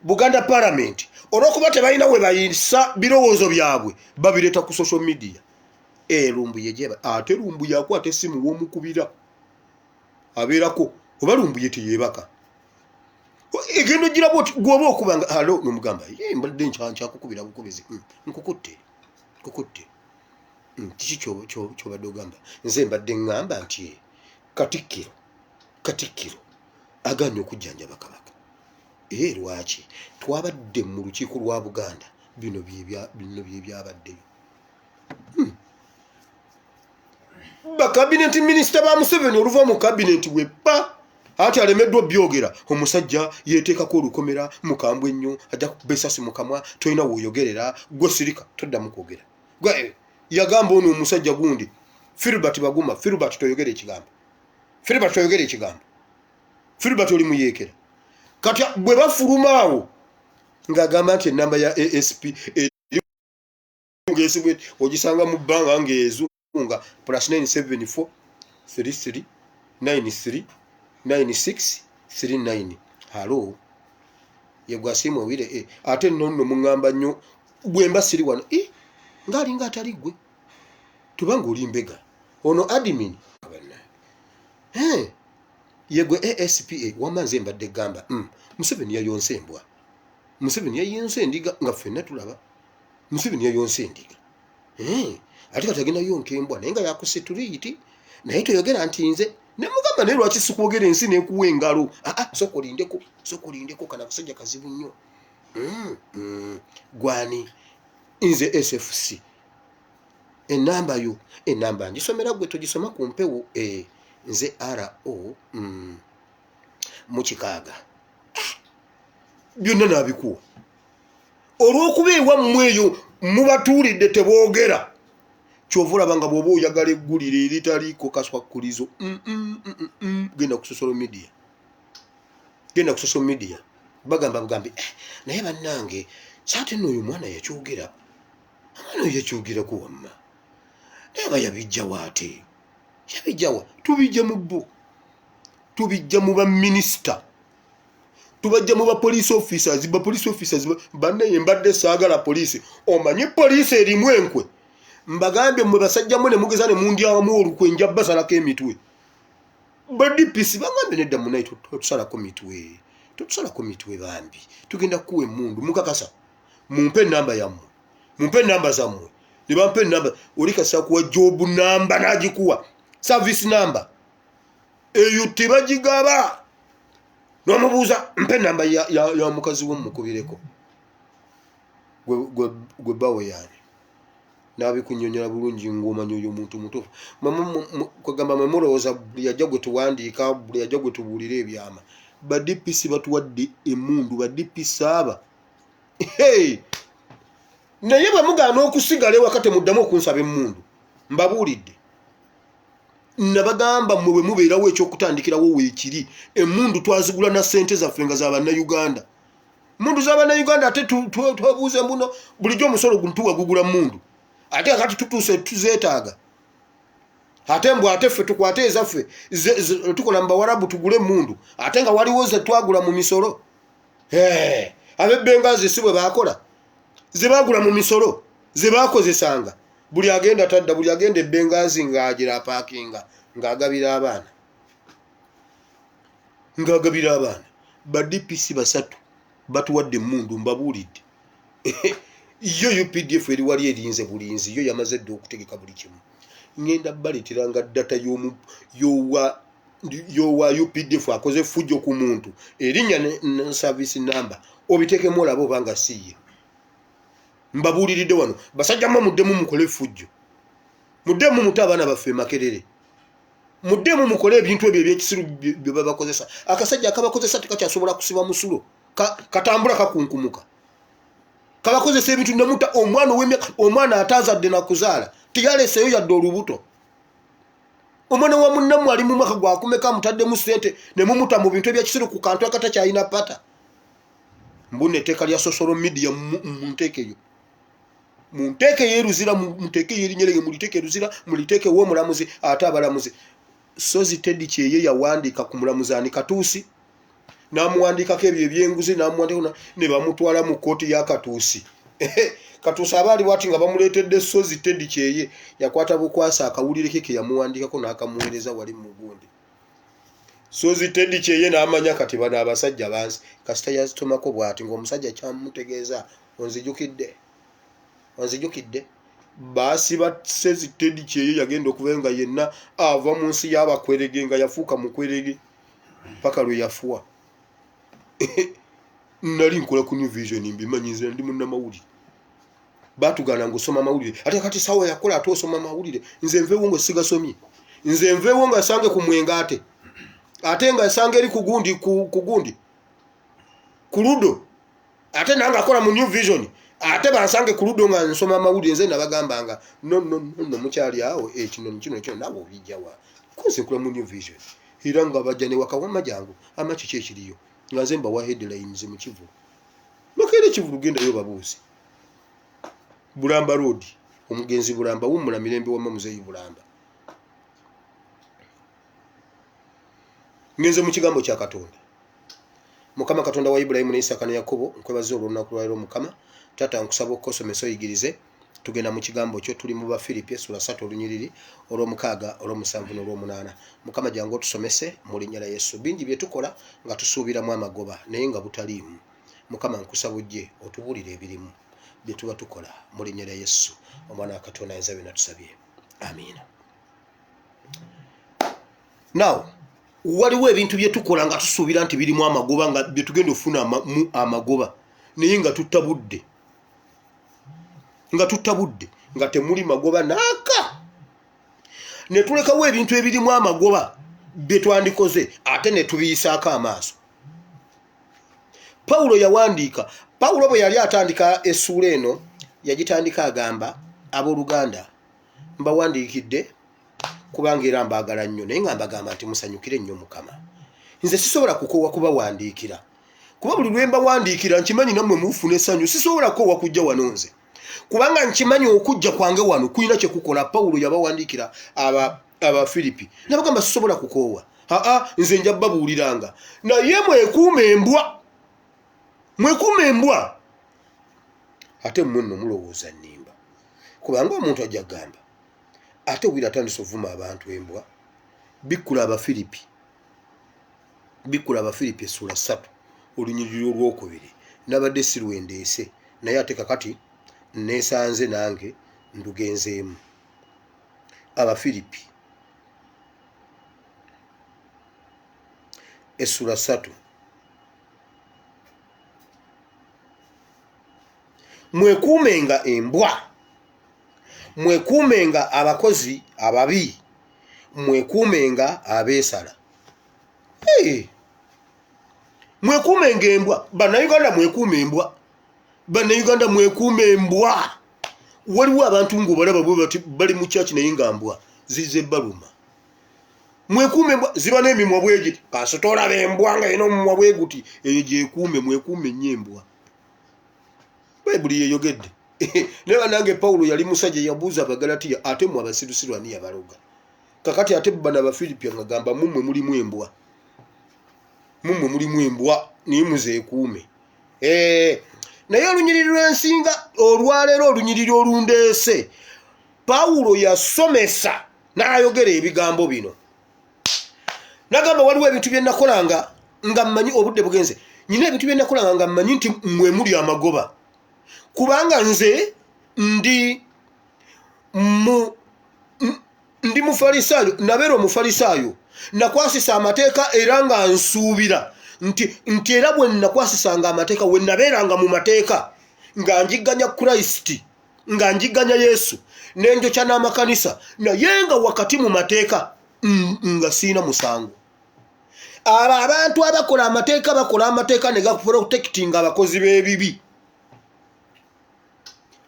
Buganda parliament, olwokuba tebalina we bayisa birowoozo byabwe, babireeta ku social media. E Lumbuye gyeba ate Lumbuye akwata essimu w'omukubira abeerako, oba Lumbuye teyeebaka, egenda ogira bwoti gwoba okuba nga alo nomugamba, ye mbadde nkyakukubira bukubizi, nkukutte nkukutte, kiki kyobadde ogamba? Nze mbadde ŋŋamba nti Katikkiro, Katikkiro agaanye okujjanjaba Kabaka. Ee, lwaki? Twabadde mu lukiiko lwa Buganda, bino bye byabaddeyo. Bakabineti minisita ba Museveni oluva mu kabineti weppa anti alemeddwa obyogera. Omusajja yeteekako olukomera, mukambwe nnyo, ajja kukuba esasi mu kamwa. Tolina wooyogerera gwe, sirika, toddamu kwogera. Gwe yagamba ono omusajja gundi Filbert Baguma, Filbert toyogera ekigambo, Filbert toyogera ekigambo, Filbert oli muyeekera. Kati bwe bafuluma awo ng'agamba nti enamba ya ASP ngesibwe ogisanga mu bbanga ng'ezunga plus 974 33 93 96 39. Halo, yegwasiimwe wire eh. Ate nno nno muŋŋamba nnyo bwe mba siri wano eh, ng'alinga atali ggwe tubanga oli mbega ono admin yegwe ASPA wama. Nze mbadde gamba Museveni yayonsa embwa, Museveni yayonsa endiga nga ffenna tulaba. Museveni yayonsa endiga, ate kati agenda yonka embwa, naye nga yakusituriiti. Naye toyogera nti nze nemugamba. Naye lwaki sikwogera ensi nekuwa engalo? Aa, soka olindeko, soka olindeko, kana kasajja kazibu nnyo. Gwani? Nze SFC. Enamba yo, enamba ngisomera gwe, togisoma ku mpewo. Eh, nze ro mu kikaaga. Byonna nabikuwa olw'okuba ewammwe eyo mubatuulidde teboogera. Kyova olaba nga bw'oba oyagala eggulire eritaliiko kaswakkulizo, genda ku social media, genda ku social media. Bagamba bugambi, eh, naye bannange, saate nno oyo omwana yakyogera, omwana oyo yakyogerako wamma, naye aba yabijjawa? Ate yabijjawa? Tubijja mu bo, tubijja mu baminisita, tubajja mu ba police officers. Ba police officers bannaye, mbadde saagala poliisi. Omanyi poliisi erimu enkwe. Mbagambye mmwe basajja mmwe ne mugeza ne mundyamu olukwe, nja basalako emitwe. Ba DPC bagambye nedda munaye, totusalako mitwe, totusalako mitwe bambi, tugenda kukuwa emmundu. Mukakasa Mumpe enamba yammwe, mumpe enamba zammwe. Ne bampa enamba. Oli kasita kuwa job namba n'agikuwa service number, eyo tebagigaba. N'omubuuza, mpa enamba ya mukazi wo mukubireko. Gwe bawe yani nabikunyonyola bulungi ng'omanya oyo omuntu mutuufu. Kwegamba mwe mulowooza buli ajja gwe tuwandiika, buli ajja gwe tubuulira ebyama. Ba DPC batuwadde emundu, ba DPC aba. Naye bwe mugaana okusigala ewaka, temuddamu okunsaba emmundu. Mbabuulidde, nabagamba mmwe bwe mubeerawo ekyokutandikirawo weekiri. Emmundu twazigula na ssente zaffe nga za Bannayuganda, mundu z'Abannayuganda. Ate twebuuze mbuno, bulijjo omusolo guntuwa gugula mundu, ate kati tutuuse tuzeetaaga, ate mbw ate ffe tukwate ezaffe tukola mu Bawarabu tugule emundu, ate nga waliwo ze twagula mu misolo. Ab'ebbengazi si bwe baakola? Ze baagula mu misolo ze baakozesanga. Buli agenda tadda, buli agenda ebbengazi ng'agira apaakinga ng'agabira abaana, ng'agabira abaana. Ba DPC basatu batuwadde emundu. Mbabuulidde, yo UPDF eri wali erinze bulinzi, yo yamaze dda okutegeka buli kimu. Ŋŋenda baleeteranga data y'owa yowa UPDF akoze fujjo ku muntu, erinnya ne service number, obiteekemu olabe oba nga si ye. Mbabuuliridde wano, basajja mmwe, muddemu mukole effujjo, muddemu mute abaana baffe Makerere, muddemu mukole ebintu ebyo ebyekisiru bye babakozesa. Akasajja akabakozesa tekakyasobola kusiba musulo, katambula kakunkumuka, kabakozesa ebintu nemuta omwana ow'emyaka, omwana atazadde nakuzaala, teyaleseeyo yadde olubuto. Omwana wa munnammwe ali mu mwaka gwakumeka, mutaddemu ssente ne mumuta mu bintu ebyekisiru ku kantu akatakyalina pata. Mbuna etteeka lya social media munteekeyo, munteekeyo eruzira, muteekeyo erinnya lye, muliteeke eruzira, muliteeke ew'omulamuzi. Ate abalamuzi, Sozi Teddy Kyeye yawandiika ku mulamuzi ani, Katuusi, n'amuwandiikako ebyo ebyenguzi, n'amuwandiikako ne bamutwala mu kkooti ya Katuusi. Katuusi aba ali bwati nga bamuleetedde Sozi Teddy Kyeye, yakwata bukwasa akawulire ke ke yamuwandiikako n'akamuweereza wali mu gundi. Sozi Teddy Kyeye n'amanya kati bano abasajja bansi. Kasita yazitomako bw'ati ng'omusajja kyamutegeeza, onzijukidde, onzijukidde. Baasiba Sezi Teddy Kyeye, yagenda okuvayo nga yenna ava mu nsi y'abakwerege, nga yafuuka mukwerege paka lwe yafuwa. Nali nkola ku New Vision, mbimanyi, nze ndi munnamawulire. Batugaana ngaosoma amawulire, ate kati sawa yakola ate osoma amawulire. Nze nveewo nga sigasomye, nze nveewo nga sange ku mwenge, ate nga sange eri kugundi kugundi ku ludo, ate nange akola mu New Vision, ate bansange ku ludo nga nsoma amawulire. Nze nabagambanga, no, no, no, no, mukyali awo, ekino kino kino naawe obijjawa? Kunze nkola mu New Vision. Era nga bajja ne wakawama, jangu ama, kiki ekiriyo? Nga nze mbawa headlines mu kivulu Makerere. Ekivulu gendayo babuuzi Bulamba Road, omugenzi Bulamba, wummula mirembe wamma muzeeyi Bulamba. Ngenze mu kigambo kya Katonda. Mukama Katonda wa Ibulayimu ne Isaaka ne Yakobo, nkwebaza olw'olunaku lwaleero. Mukama Taata, nkusaba okukosomesa, oyigirize. Tugenda mu kigambo kyo. Tuli mu Bafiripi essula 3, olunyiriri olwomukaaga, olwomusanvu n'olwomunaana. Mukama, jangu otusomese mu linnya lya Yesu. Bingi bye tukola nga tusuubiramu amagoba, naye nga butaliimu. Mukama, nkusaba ojje otubuulire ebirimu bye tuba tukola, mu linnya lya Yesu, omwana wa Katonda ayinza byonna, tusabye, amiina. Now, waliwo ebintu bye tukola nga tusuubira nti birimu amagoba, nga bye tugenda okufuna mu amagoba, naye nga tutta budde, nga tutta budde, nga temuli magoba naaka. Ne tulekawo ebintu ebirimu amagoba bye twandikoze, ate ne tubiyisaako amaaso. Pawulo yawandiika, Pawulo bwe yali atandika essuula eno, yagitandika agamba, abooluganda, mbawandiikidde kubanga era mbaagala nnyo, naye nga mbagamba nti musanyukire nnyo Mukama. Nze sisobola kukoowa kubawandiikira, kuba buli lwe mbawandiikira nkimanyi nammwe mufuna essanyu. Sisobola kukoowa kujja wano nze, kubanga nkimanyi okujja kwange wano kulina kyekukola. Pawulo yabawandiikira Abafiripi nabagamba, sisobola kukoowa, aa, nze nja babuuliranga, naye mwekuuma embwa, mwekuuma embwa. Ate mmwe nno mulowooza nnimba, kubanga omuntu ajja kugamba, ate wira atandise ovuma abantu embwa. Bikkula Abafiripi, bikkula Abafiripi essula 3, olunyiriri olwokubiri. Nabadde si lwendeese. Naye ate kakati nesanze nange ndugenzeemu. Abafiripi essula 3. Mwekuumenga embwa, mwekuumenga abakozi ababi, mwekuumenga abeesala. Hey! Mwekuumenga embwa, Bannayuganda, mwekuume embwa, Bannayuganda, mwekuume embwa. Waliwo abantu ng'obalaba bwe bati bali mu kyaki, naye nga mbwa zize baluma. Mwekuume embwa, ziba n'emimwa bwe giti. Kasita olaba embwa nga erina omumwa bwe guti, eyo gyekuume. Mwekuume nnyo embwa, Bayibuli yeyogedde. Naye banange, Pawulo yali musajja yabuuza Abagalatiya, ate mwe abasirusiru ani yabaloga? Kakati ate bano Abafiripi ngagamba, mumwe mulimu embwa, mumwe mulimu embwa, naye muzeekuume. Eh, naye olunyiriri lw'ensinga olwaleero, olunyiriri olundeese, Pawulo yasomesa n'ayogera ebigambo bino, nagamba, waliwo ebintu bye nakolanga nga mmanyi obudde bugenze, nyina ebintu bye nakolanga nga mmanyi nti mwe muli amagoba, kubanga nze ndi mufalisaayo, nabeera omufalisaayo, nakwasisa amateeka, era nga nsuubira nti era bwe nakwasisanga amateeka, we nabeeranga mu mateeka, nga njigganya Kristo, nga njigganya Yesu, nenjokya n'amakanisa, naye nga wakati mu mateeka nga siina musango. Abo abantu abakola amateeka, bakola amateeka ne gaprotectinga abakozi b'ebibi.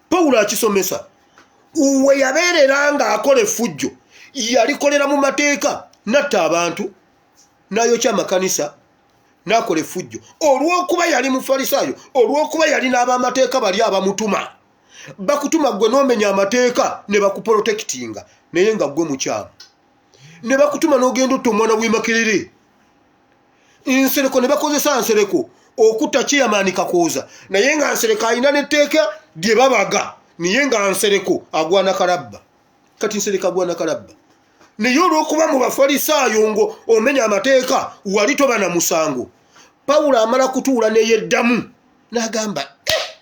Pawulo akisomesa. We yabeerera ng'akola effujjo, yalikolera mu mateeka, natta abantu, n'ayokya amakanisa, n'akola effujjo, olw'okuba yali mufalisaayo, olw'okuba yali n'ab'amateeka bali abamutuma. Bakutuma gwe n'omenya amateeka ne bakuprotectinga, naye nga gwe mukyamu. Ne bakutuma n'ogenda otta omwana w'e Makerere, Nsereko, ne bakozesa Nsereko okutta chairman Kakooza, naye nga Nsereko alina netteeka lye babaga, naye nga Nsereko agwana kalabba. Kati Nsereko agwana kalabba, naye olw'okuba mu Bafalisaayo ngo omenya amateeka wali toba na musango. Pawulo amala kutuula neyeddamu n'agamba, eh!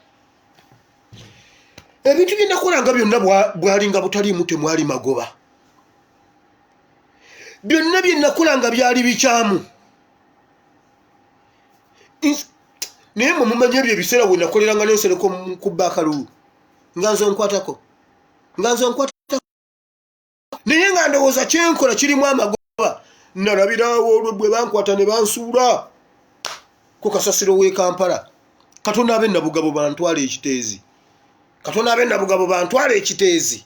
Ebintu bye nakolanga byonna bwalinga butaliimu, temwali magoba, byonna bye nakolanga byali bikyamu. Naye mwe mumanyi ebyo ebiseera we nakoleranga n'Ensereko kubba akalulu, nga nze onkwatako, nga nze onkwatako, naye nga ndowooza kyenkola kirimu amagoba. Nalabirawo olwo bwe bankwata ne bansuula ku kasasiro w'e Kampala. Katonda abe Nabugabo bantwala ekiteezi, Katonda abe Nabugabo bantwala ekiteezi,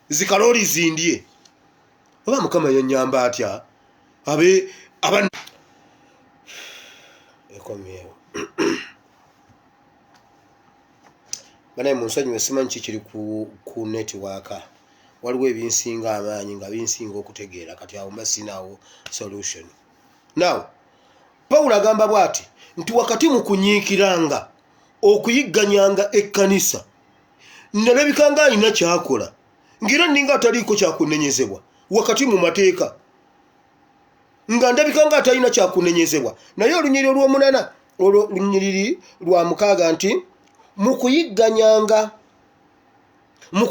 zikalooli zindye. Oba Mukama yanyamba atya abe aba ekomyewo. Banaye munsonyiwe, simanyi kikiri ku network, waliwo ebinsinga amaanyi nga binsinga okutegeera. Kati awo mba sinaawo solution. Now Pawulo agamba bw'ati nti wakati mu kunyiikiranga okuyigganyanga ekkanisa, nalabika nga alina kyakola, ng'era nninga ataliiko kyakunenyezebwa wakati mu mateeka, nga ndabika nga atalina kyakunenyezebwa. Naye olunyiriri olw'omunana, olwo lunyiriri lwa mukaaga, nti mu kuyigganyanga, mu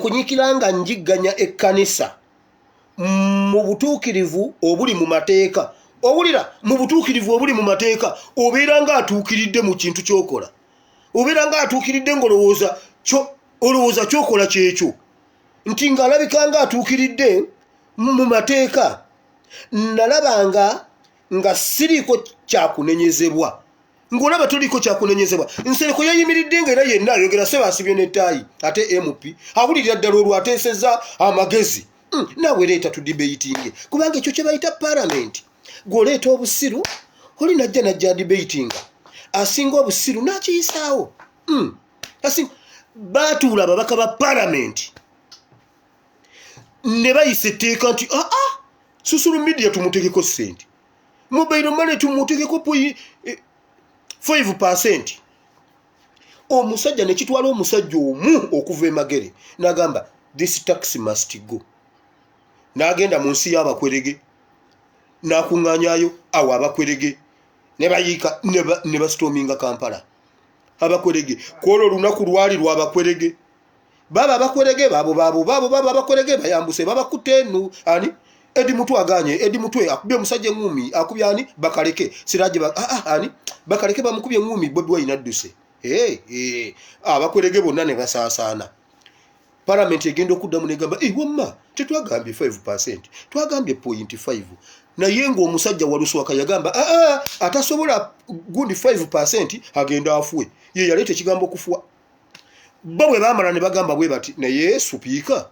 kunyiikiranga njigganya ekkanisa mu butuukirivu obuli mu mateeka. Owulira, mu butuukirivu obuli mu mateeka, obeera nga atuukiridde mu kintu kyokola, obeera nga atuukiridde ng'olowooza olowooza kyokola kyekyo, nti ng'alabika nga atuukiridde mu mateeka, nalabanga nga siriiko kyakunenyezebwa. Ng'olaba toliko kyakunenyezebwa. Nsereko yayimiridde nga era yenna ayogera, seba asibye n'ettaayi, ate MP awulirira ddala olwo ateeseza amagezi. Naawe leeta tudebatinge, kubanga ekyo kye bayita palamenti, gw'oleeta obusiru, oli najja najja debatinga, asinga obusiru n'akiyisaawo. Baatuula ababaka ba palamenti ne bayisa etteeka nti aa ah, social media tumutegeko ssente, mobile money tumutegeko 5%. Omusajja nekitwala omusajja omu okuva emagere n'agamba, "This tax must go." N'agenda mu nsi y'abakwerege n'akuŋŋaanyayo awo abakwerege. Ne bayiika ne basitominga Kampala. Abakwerege kwolwo olunaku lwali lwabakwerege. Baba abakwerege babo babo babo baba abakwerege bayambuse babakutte nu ani Edi Mutwe aganye Edi Mutwe akubye omusajja engumi akubye ani bakaleke Siraje ba, ah, ah, ani bakaleke bamukubye engumi Bobi Wine adduse. Hey, hey. Abakwerege bonna ne basaasaana. Palamenti egenda okuddamu negamba eh, wamma tetwagambye 5 twagambye point 5 naye ng'omusajja waluswaka yagamba aa ah, ah, atasobola gundi 5 agenda afuwe ye yaleeta ekigambo okufuwa bo bwe baamala ne bagamba bwe bati naye supiika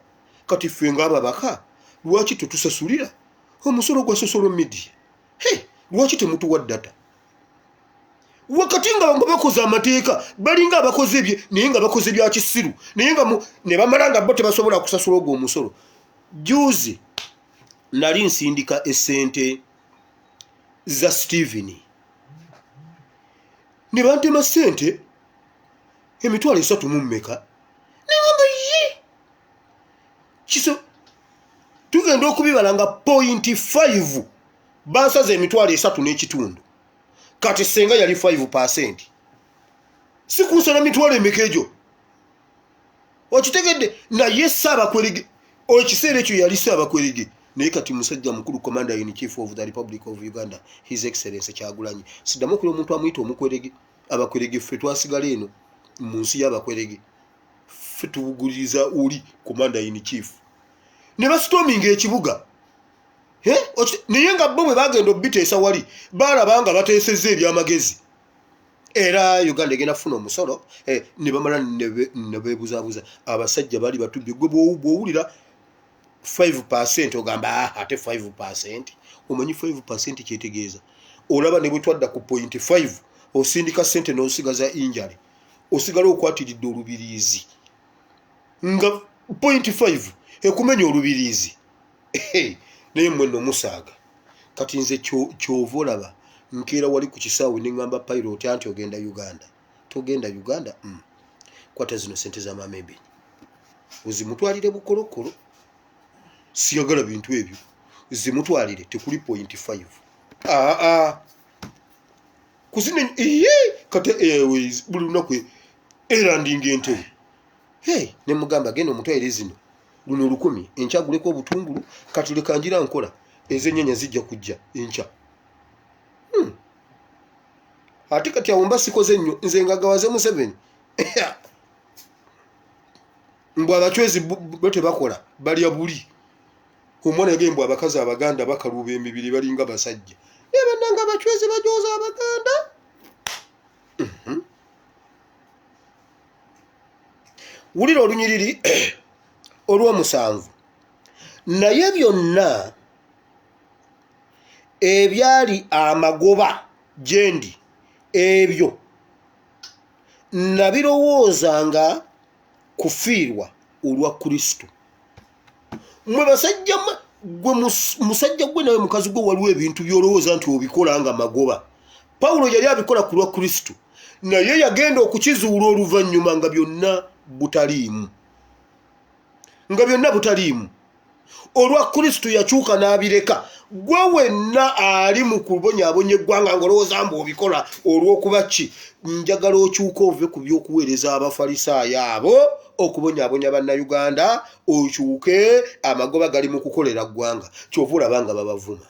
kati ffe ng'ababaka lwaki tetusasulira omusolo gwa sosolo media he lwaki temutuwa data wakati nga nga bakoze amateeka balinga abakoze ebye naye nga bakoze bya kisiru naye nga ne bamala nga bo tebasobola kusasula ogwo omusolo juzi nali nsindika esente za Steven ne bantema sente 300 mu mmeka nengamba ye kiso tugenda okubibala nga point 5 bansaza 3,500 kati senga yali 5 sikunsala mitwalo emeka egyo okitegedde naye saabakwelege ekiseera ekyo yali saabakwelege naye kati musajja mukulu commander in chief of the republic of uganda his excellence kyagulanyi siddamu okuli omuntu amuyita omukwerege abakwerege ffe twasigala eno mu nsi y'abakwerege ffe tubuguliriza oli commander in chief ne basitominga ekibuga naye nga bo bwe bagenda obiteesa wali balaba nga bateesezza ebyamagezi era uganda egenda kufuna omusolo eh, ne bamala ne beebuzabuza abasajja bali batubye gwe bwowulira 5 ogamba ah, ate 5 omanyi 5 kyetegeeza olaba ne bwe twadda ku point 5 osindika sente n'osigaza injale osigala okwatiridde olubiriizi nga point 5 ekumenya olubiriizi naye mwe no musaaga kati nze kyova olaba nkeera wali ku kisaawe ne ŋŋamba pilot anti ogenda uganda togenda uganda mm. kwata zino sente za maama ebeni ozimutwalire bukolokolo siyagala bintu ebyo zimutwalire tekuli point 5 aa ah, ah. kuzino iye kati airways buli lunaku erandinga entebe hey, ne mugamba genda omutwalire zino luno 1000 enkya aguleko obutungulu kati leka ngira nkola ez'ennyanya zijja kujja enkya hmm. ate kati awo mba sikoze nnyo nze ngagawaze Museveni mbu abacwezi bo tebakola balya buli omwana yagambye mbu abakazi abaganda bakaluba emibiri balinga basajja naye bannange abacwezi bajooza abaganda mhm. Wulira olunyiriri olw'omusanvu. Naye byonna ebyali amagoba gye ndi ebyo nabirowoozanga kufiirwa olwa Kristo. Mwe basajja gwe musajja gwe nawe mukazi gwe waliwo ebintu by'olowooza nti obikola nga magoba. Pawulo yali abikola ku lwa Kristo, naye yagenda okukizuula oluvannyuma nga byonna butaliimu, nga byonna butaliimu. Olwa Kristo yakyuka n'abireka. Gwe wenna ali mu kubonyaabonya eggwanga ng'olowooza mbu obikola olw'okuba ki, njagala okyuke ove ku by'okuweereza Abafalisaayo abo okubonyaabonya Bannayuganda, okyuke amagoba gali mu kukolera ggwanga. Ky'ova olaba nga babavuma.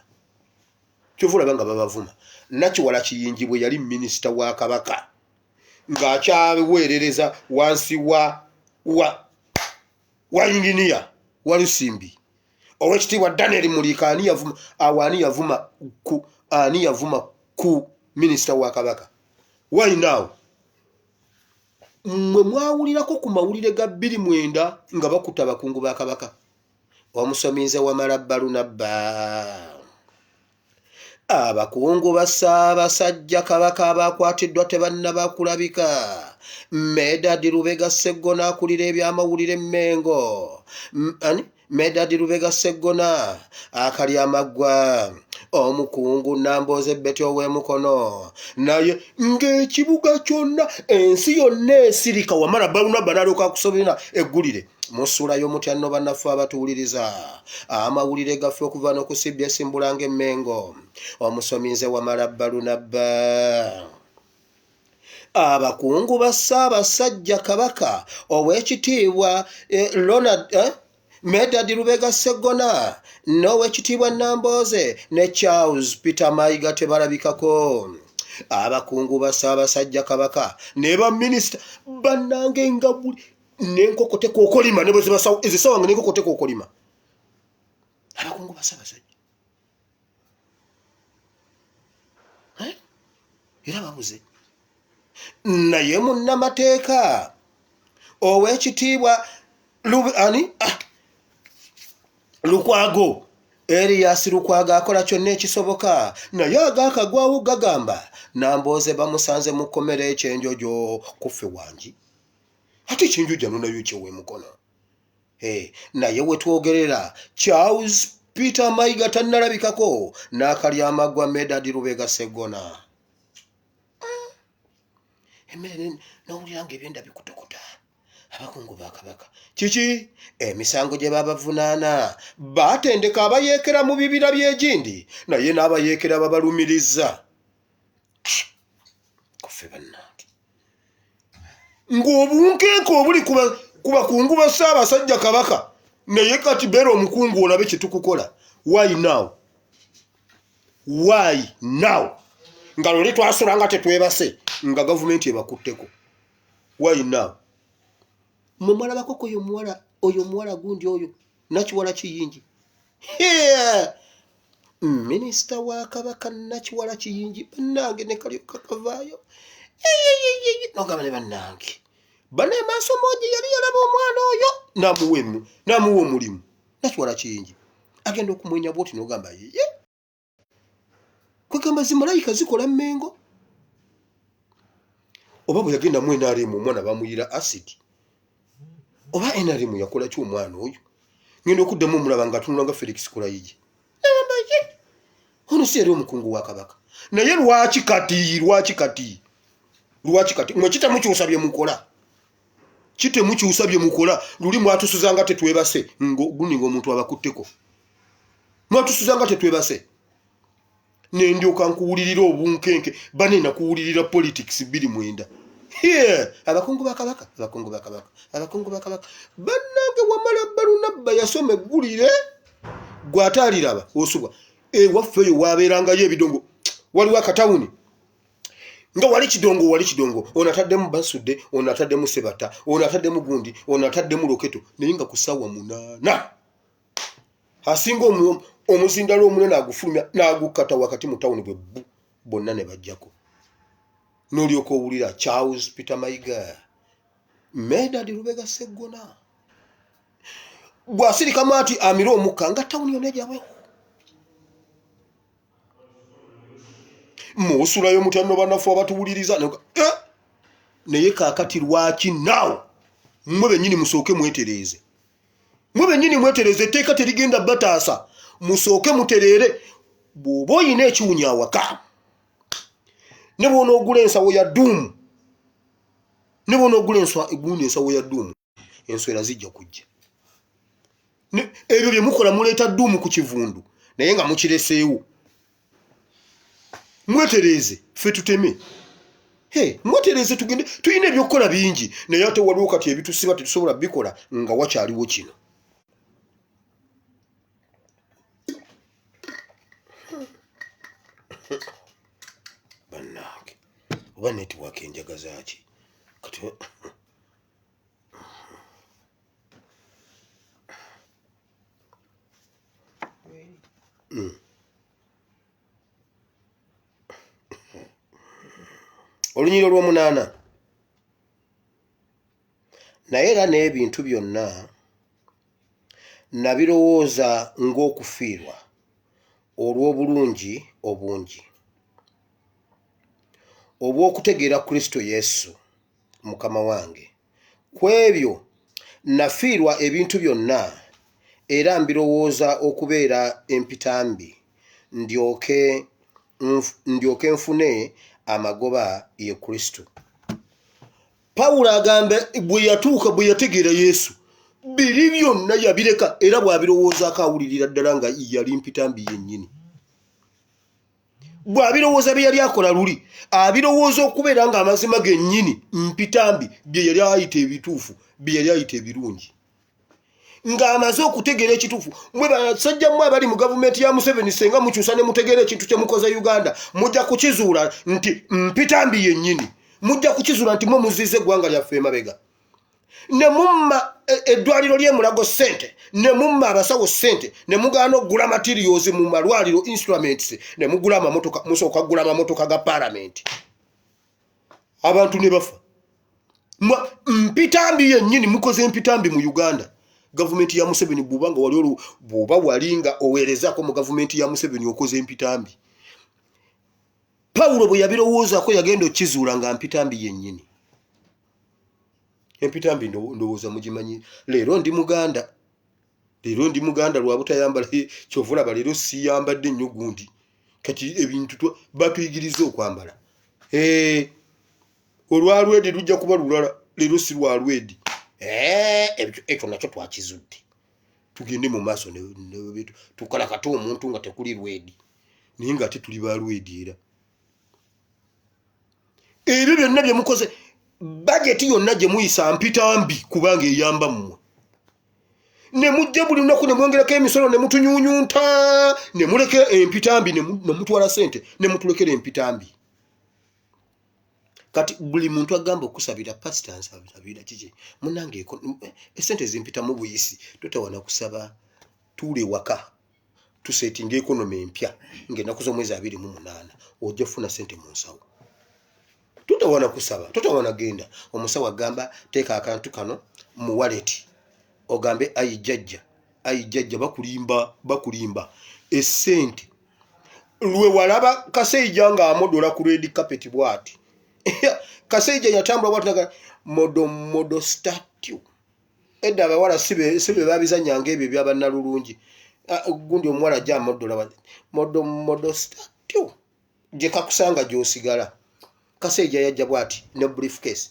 Kyova olaba nga babavuma. Nakiwala Kiyingi bwe yali minisita wa Kabaka ng'akyaweerereza wansi wa wa wa yinginiya Walusimbi owekitiibwa Daniel Muliika ani yavuma awo ani yavuma ku ani yavuma ku minisita wa Kabaka why now mmwe mwawulirako ku mawulire ga 2009 nga bakuta abakungu ba Kabaka Omusomi nze Wamala Balunabba. Abakungu ba Ssaabasajja Kabaka abakwatiddwa tebannaba kulabika. Medard Lubega Sseggona akulira ebyamawulire e Mmengo. Ani? Medard Lubega Sseggona, Akalyamaggwa, Omukungu Nambooze Betty ow'emukono naye ng'ekibuga kyonna ensi yonna esirika wamala Balunabba n'alyoka akusobera eggulire. Musulayo mutya nno bannaffe abatuwuliriza amawulire gaffe okuva n'oku CBS Mbulanga e Mmengo. Omusomi nze Wamala Balunabba. Abakungu ba Ssaabasajja Kabaka Oweekitiibwa eh, Ronald eh, Medard Lubega Sseggona n'Oweekitiibwa Nambooze ne Charles Peter Mayiga tebalabikako. Abakungu ba Ssaabasajja Kabaka ne baminisita bannange nga buli n'enkoko tekookolima ne bwe zibasawo ezisawa nga n'enkoko tekookolima. Abakungu ba Ssaabasajja eh? Era babuze naye munnamateeka ow'ekitiibwa ani ah! Lukwago Erias Lukwago akola kyonna ekisoboka naye agaakagwawo gagamba Nambooze bamusanze mu kkomera ekyenjojo kuffe wangi ate ekyenjojo anonayo kyewemukono Eh, naye wetwogerera Charles Peter Mayiga tannalabikako n'akalyamaggwa Medard Lubega Sseggona. Hmm. Emmere n'owulira ng'ebyenda bikutokota. Abakungu ba Kabaka kiki emisango gye babavunaana baatendeka abayeekera mu bibira by'egindi naye n'abayeekera babalumiriza. Ah, kuffe bannange. Ng'obunkenke obuli ku bakungu ba Ssaabasajja Kabaka naye kati beera omukungu olabe kye tukukola. Why now? Why now? Nga luli twasula nga tetwebase nga gavumenti ebakutteko. Why now? Mwe mwalabako ku oyo omuwala oyo omuwala gundi oyo Nakiwala Kiyingi. Minisita wa Kabaka Nakiwala Kiyingi bannange ne kalyoka kavaayo nogamba ne bannange bane maaso mogi yali yalaba omwana oyo namuwa omulimu. Nakiwala Kiyingi agenda okumwenya bwoti nogamba ye kwegamba zimalayika zikola Mmengo oba bwe yagenda mu NRM omwana bamuyira acid oba NRM yakola ki omwana oyo ngenda okuddamu omulaba nga atunula nga Felix Kulayigi ono si yali omukungu wa Kabaka naye lwaki kati lwaki kati lwaki kati mwe kitemukyusa bye mukola kitemukyusa bye mukola luli mwatusuza nga tetwebase guninga omuntu abakutteko mwatusuza nga tetwebase nendyoka nkuwulirira obunkenke bane nakuwulirira politics 29 abakungu ba Kabaka abakungu ba Kabaka abakungu ba Kabaka bannange wamala Balunabba yasoma eggulire gwe ate osubwa ewaffe eyo wabeerangayo ebidongo waliwo akatawuni nga wali kidongo wali kidongo ono ataddemu Basudde ono ataddemu Sebata ono ataddemu gundi ono ataddemu Loketo naye nga ku ssaawa 8 asinga omuzindalo omunene agufulumya n'agukkata wakati mu tawuni bwe bbu bonna ne bajjako n'olyoka owulira Charles Peter Mayiga Medard Lubega Sseggona bw'asirikamu ati amire omukka nga tawuni yonna ejabwewo muusulayo mutya nno bannaffe abatuwuliriza eh! Naye kaakati lwaki naawo mmwe bennyini musooke mwetereeze mwe bennyini mwetereeze etteeka terigenda bataasa musooke mutereere bw'oba oyina ekiwunya awaka ne bw'onoogula ensawo ya dduumu ne bw'onoogula gundi ensawo ya dduumu enswera zijja kujja ebyo bye mukola muleeta dduumu ku kivundu naye nga mukireseewo mwetereeze ffe tuteme mwetereeze tugende tulina ebyokukola bingi naye ate waliwo kati ebitusiba tetusobola bikola nga wakyaliwo kino bannange oba netiwaaka enjaga zaaki kati Olunyiriri olw'omunaana naye era n'ebintu byonna nabirowooza ng'okufiirwa olw'obulungi obungi obw'okutegeera Kristo Yesu Mukama wange. Ku ebyo nafiirwa ebintu byonna era mbirowooza okubeera empitambi. ndyoke ndyoke nfune amagoba ye Kristo. Pawulo agamba bwe yatuuka bwe yategeera Yesu biri byonna yabireka era bw'abirowoozaako awulirira ddala nga yali mpitambi yennyini. Bw'abirowooza bye yali akola luli abirowooza okubeera nga amazima gennyini mpitambi bye yali ayita ebituufu bye yali ayita ebirungi. Ng'amaze okutegeera ekituufu mwe basajja mmwe abali mu gavumenti ya Museveni senga mukyusa ne mutegeera ekintu kye mukoze Uganda mujja kukizuula nti mpitambi yennyini mujja kukizuula nti mwe muziiza eggwanga lyaffe emabega ne mumma e, eddwaliro ly'e Mulago ssente ne mumma abasawo ssente ne mugaana okugula materials mu malwaliro instruments ne mugula amamotoka musooka kugula amamotoka ga palamenti abantu ne bafa mpitambi yennyini mukoze empitambi mu Uganda gavumenti ya Museveni bw'oba nga wali olwo bw'oba wali nga oweerezaako mu gavumenti ya Museveni okoze empitambi Pawulo bwe yabirowoozaako yagenda okukizuula nga mpitambi yennyini empitambi ndowooza mugimanyi leero ndi muganda leero ndi muganda lwa butayambala kyova olaba leero siyambadde nnyo gundi kati ebintu batuyigiriza okwambala eh, olwalwedi lujja kuba lulala leero si lwalwedi eh, ekyo nakyo twakizudde tugende mu maaso tukola kati omuntu nga tekuli lwedi naye nga ate tuli balwedi era ebyo byonna bye mukoze bajeti yonna gye muyisa mpitambi kubanga eyamba mmwe ne mujja buli lunaku ne mwongerako emisolo ne mutunyunyunta ne muleka empitambi ne mutwala sente ne mutulekera empitambi kati buli muntu agamba okusabira pasita nsabira kiki munange esente zimpitamu buyisi totawana kusaba tuula ewaka tusetinga ekonomi empya ng'ennaku z'omwezi 28 ojja kufuna sente mu nsawo totawana kusaba totawana genda omusawo agamba teeka akantu kano mu waleti ogambe ayi jjajja ayi jjajja bakulimba bakulimba esente lwe walaba kaseija nga amodola ku red carpet bwati kaseija yatambula bwati naga modo modo statue edda abawala si be babizanyanga ebyo ebya bannalulungi ah, gundi omuwala ajja amodola modo modo statue gye kakusanga gy'osigala kaseija yajja bwati ne brief case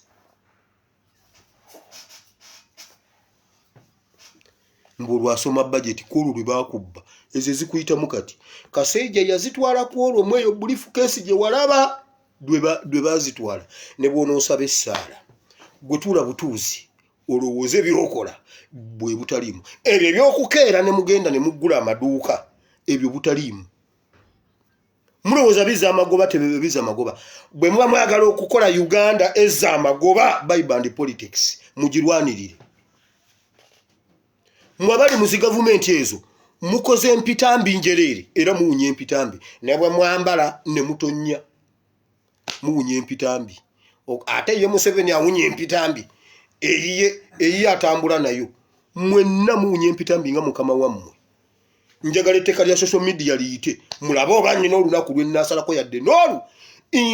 mbu olwasoma bajeti kwolwo lwe bakubba ezo ezikuyitamu kati kaseija yazitwala kwolwo mweyo bulifu kesi gye walaba lwe bazitwala ne bwonoosaba essaala gwe tuula butuuzi olowooze byokola bwe butaliimu ebyo ebyokukeera ne mugenda ne muggula amaduuka ebyo butaliimu mulowooza biza amagoba tebiza amagoba bwe muba mwagala okukola uganda ezza amagoba bible and politics mugirwanirire mwe abali mu zigavumenti ezo mukoze empitambi njereere era muwunya empitambi ne bwe mwambala ne mutonnya muwunya empitambi ate ye museveni awunya empitambi eyiye eyiye atambula nayo mwenna muwunya empitambi nga mukama wammwe njagala etteeka lya social media liyite mulabe oba nyina olunaku lwe nnasalako yadde n'olu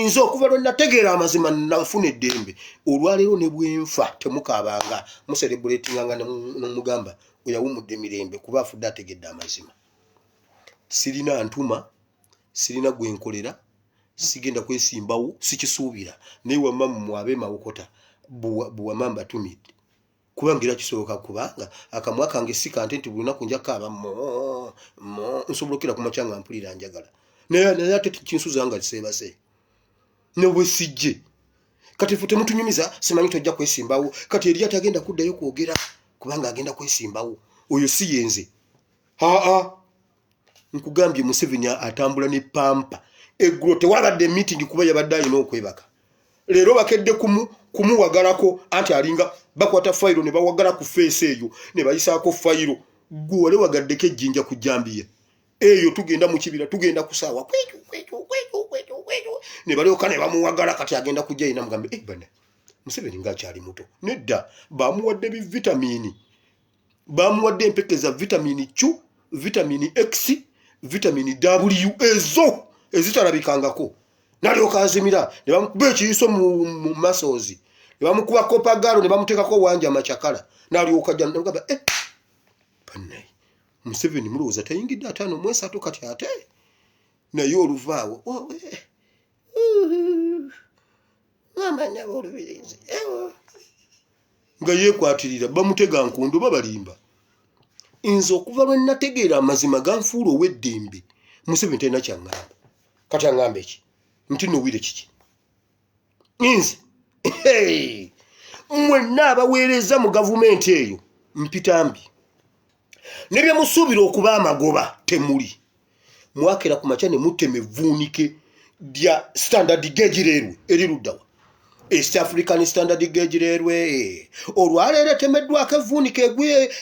nze okuva lwe nategeera amazima nafuna eddembe olwaleero ne bwenfa temukaabanga muserebuletinganga nemugamba oyawumudde mirembe kuba afudde ategedde amazima sirina ntuma sirina gwenkolera sigenda kwesimbawo sikisuubira naye wamma mumwe abe mawokota buwama mbatumidde kubanga era kisoboka kubanga akamwa kange si kante nti buli lunaku nja kaaba mo mo nsobola okukira ku makya nga mpulira njagala naye naye ate kinsuza nga seebase ne bwe sijje kati ffe temutunyumiza simanyi tojja kwesimbawo kati eri atagenda kuddayo kwogera kubanga agenda kwesimbawo oyo si yenze aa nkugambye museveni atambula ne pampa eggulo tewabadde meeting kuba yabadde alina okwebaka leero bakedde kumuwagalako anti alinga bakwata fayiro ne bawagala ku feesi eyo ne bayisaako fayiro gwe wali wagaddeko ejjinja ku jambiya eyo tugenda mu kibira tugenda kusaawa kwetu kwetu kwetu kwetu kwetu ne balyoka ne bamuwagala kati agenda kujja yina mugambe eh bana Museveni ng'akyali muto nedda bamuwadde bi vitamini bamuwadde empeke za vitamini Q vitamini X vitamini W ezo ezitalabikangako nalyoka azimira ne bamukuba ekiyiso mu masozi ne bamukuba kopagalo ne bamuteekako wanja amacakala nalyoka jja nagamba eh bannaye Museveni mulowooza tayingidde 53 kati ate Naye oluvaawo oh, eh, amanya olubirizi nga yeekwatirira bamutega nkondo babalimba. Nze okuva lwe nategeera amazima ganfuula ow'eddembe. Museveni talina kyaŋŋamba. Kati aŋŋamba eki nti nowire kiki? Nze mwenna abaweereza mu gavumenti eyo mpitambi ne bye musuubira okuba amagoba temuli. Mwakera ku makya ne mutema evvuunike lya Standard Gauge Railway eri luddawa? East African Standard Gauge Railway olwaleero etemeddwako evvuunike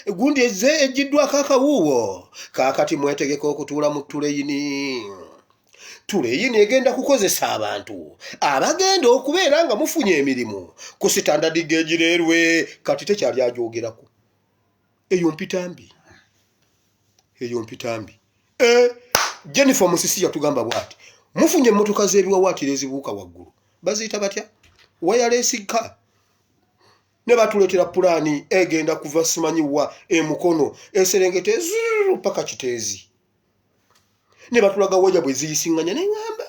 egundi ezze eggiddwako akawuuwo. Kaakati mwetegeka okutuula mu tuleyini. Tuleyini egenda kukozesa abantu abagenda okubeera nga mufunye emirimu ku Standard Gauge Railway. Kati tekyali agyogerako. Eyo mpitambi, eyo mpitambi. E, Jennifer Musisi yatugamba bwati, mufunye emmotoka z'ebiwawaatiro ezibuuka waggulu, baziyita batya? Wireless car. Ne batuleetera pulaani egenda kuva simanyi wa emukono eserengete zuru paka Kiteezi, ne batulaga waya bwe ziyisiŋŋanya. Ne ŋŋamba,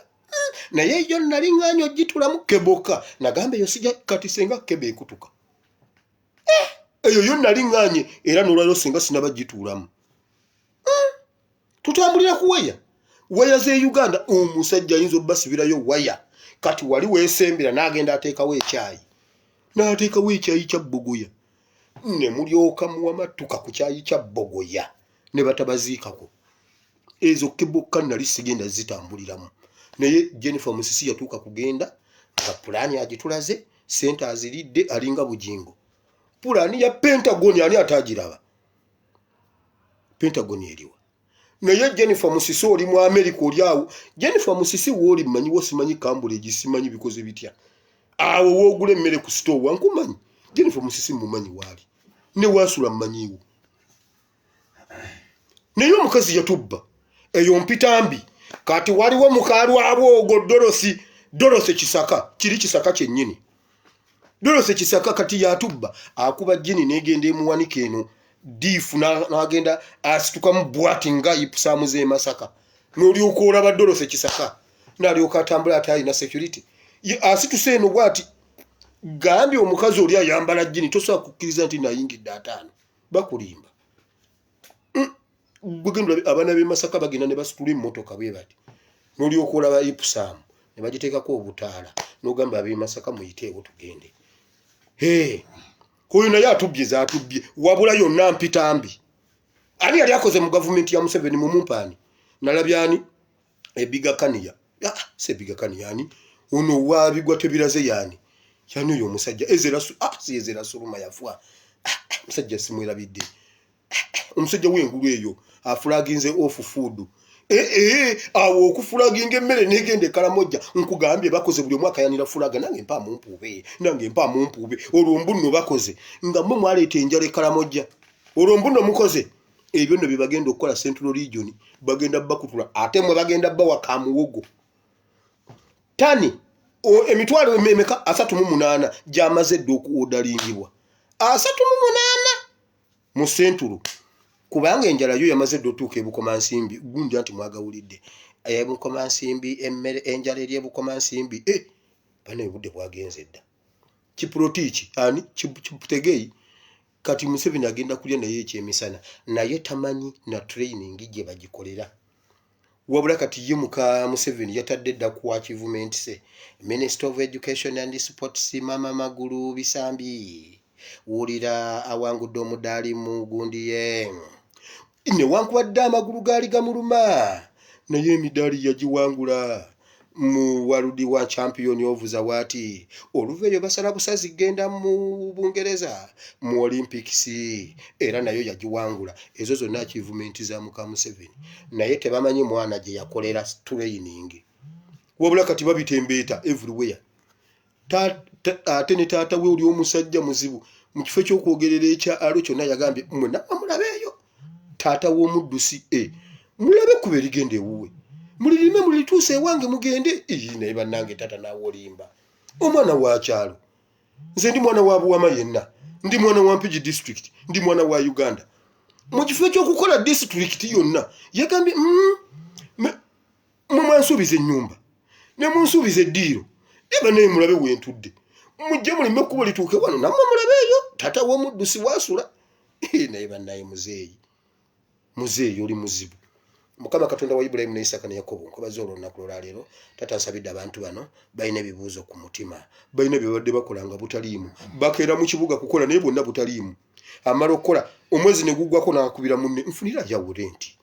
naye yo nali ŋŋaanya ogitulamu cable car." Nagamba eyo sijja. Kati senga cable ekutuka eyo yo nali ŋŋaanye, era n'olwaliro singa sinaba gituulamu. Tutambulira ku waya, waya z'e Uganda. Omusajja ayinza obbasibirayo waya. Kati wali weesembera n'agenda ateekawo ekyayi, n'ateekawo ekyayi kya bbogoya, ne mulyoka muwamattuka ku kyayi kya bbogoya ne batabaziikako. Ezo cable car nali sigenda zitambuliramu, naye Jennifer Musisi yatuuka kugenda nga pulaani agitulaze, sente aziridde, alinga Bugingo. Pulaani ya Pentagon ani ataagiraba? Pentagon eriwa? Naye Jennifer Musisi oli mu America, oli awo. Jennifer Musisi wooli mmanyiwo, simanyi Cambridge, simanyi bikoze bitya awo woogula emmere ku sitoowa. Nkumanyi Jennifer Musisi, mumanyi waali ne waasula, mmanyiiwo. Naye omukazi yatubba, eyo mpitambi. Kati waliwo mukalwabwogo Dorosi, Dorothy Kisaka, kiri Kisaka kyennyini, Dorothy Kisaka. Kati yatubba, akuba jini negenda emuwanika eno diifu, n'agenda asitukamu bwati nga ipusaamu z'e Masaka, n'olyoka olaba Dorothy Kisaka n'alyoka atambula, ate alina security. Asituse eno bwati, gambye omukazi oli ayambala jini, tosobola kukkiriza nti nayingidde 50, bakulimba. Gwegenda abaana b'e Masaka bagenda ne basitula emmotoka bwe bati, n'olyoka olaba ipusaamu ne bagiteekako obutaala, n'ogamba ab'e Masaka muyiteewo tugende. Oyo naye atubbye, zaatubbye, wabula yonna mpitambi. Ani yali akoze mu gavumenti ya Museveni mumumpaani? Nalabyani ebigakaniya, ah, si ebigakaniya, ani ono wabigwa tebiraze? Yani yani oyo omusajja Ezera, ah, si Ezera Suluma, yafa. Ah, omusajja simwerabidde, omusajja w'engulu eyo aflaginze off food. Eh, eh, awo okuflaginga emmere negenda ekalamojja. Nkugambye bakoze buli omwaka yanira flag, nange mpa mumpuube, nange mpa mumpuube. Olwo mbu nno bakoze nga mmwe mwaleeta enjala ekalamojja. Olwo mbu nno mukoze ebyo nno bye bagenda okukola Central Region, bagenda bakutula, ate mwe bagenda bawa kamuwogo tani emitwalo emeka? 38 gyamaze dda okuodalingibwa, 38 mu Central, kubanga enjala yo yamaze dda otuuka ebukomansimbi. Gundi anti mwagawulidde ebukomansimbi, emmere, enjala eri ebukomansimbi. E bana, obudde bwagenze dda. Kiprotiiki ani Kiputegeyi. Kati Museveni agenda kulya naye ekyemisana, naye tamanyi na training gye bagikolera. Wabula kati ye muka Museveni yatadde dda ku achievement se Minister of Education and Sports Mama Magulu Bisambi, wulira awangudde omudaali mu gundi ye, newankubadde amagulu gaali gamuluma, naye emidaali yagiwangula mu World wa Champion of Zawati. Oluva eyo basala busazi genda mu Bungereza mu Olympics, era nayo yagiwangula. Ezo zonna achievement za muka Museveni, naye tebamanyi mwana gye yakolera training. Wabula kati babitembeeta everywhere. Ate ne taata we oli omusajja muzibu, mu kifo ky'okwogerera ekyalo kyonna yagambye mwenna mulabeeyo taata w'omuddusi e mulabe kuba erigenda ewuwe, mulirime mulituuse ewange mugende. Naye bannange, taata naawe olimba omwana wa kyalo. Nze ndi mwana wa Buwama yenna, ndi mwana wa Mpigi District, ndi mwana wa Uganda. Mu kifo ekyokukola disitulikiti yonna yagambye, mwe Mwansuubiza ennyumba ne munsuubiza eddiiro, eba naye mulabe wentudde. Mujje mulime ekkubo lituuke wano, nammwe mulabe eyo taata w'omuddusi waasula. Naye bannaye, muzeeyi, muzeeyi oli muzibu. Mukama Katonda wa Ibulayimu ne Isaaka ne Yakobo, nkubaza olwolunaku lwolwaleero. Taata, nsabidde abantu bano balina ebibuuzo ku mutima, balina bye babadde bakola nga butaliimu. Bakeera mu kibuga kukola, naye bonna butaliimu. Amala okukola omwezi ne guggwako, n'akubira munne, "Nfunira yawo renti."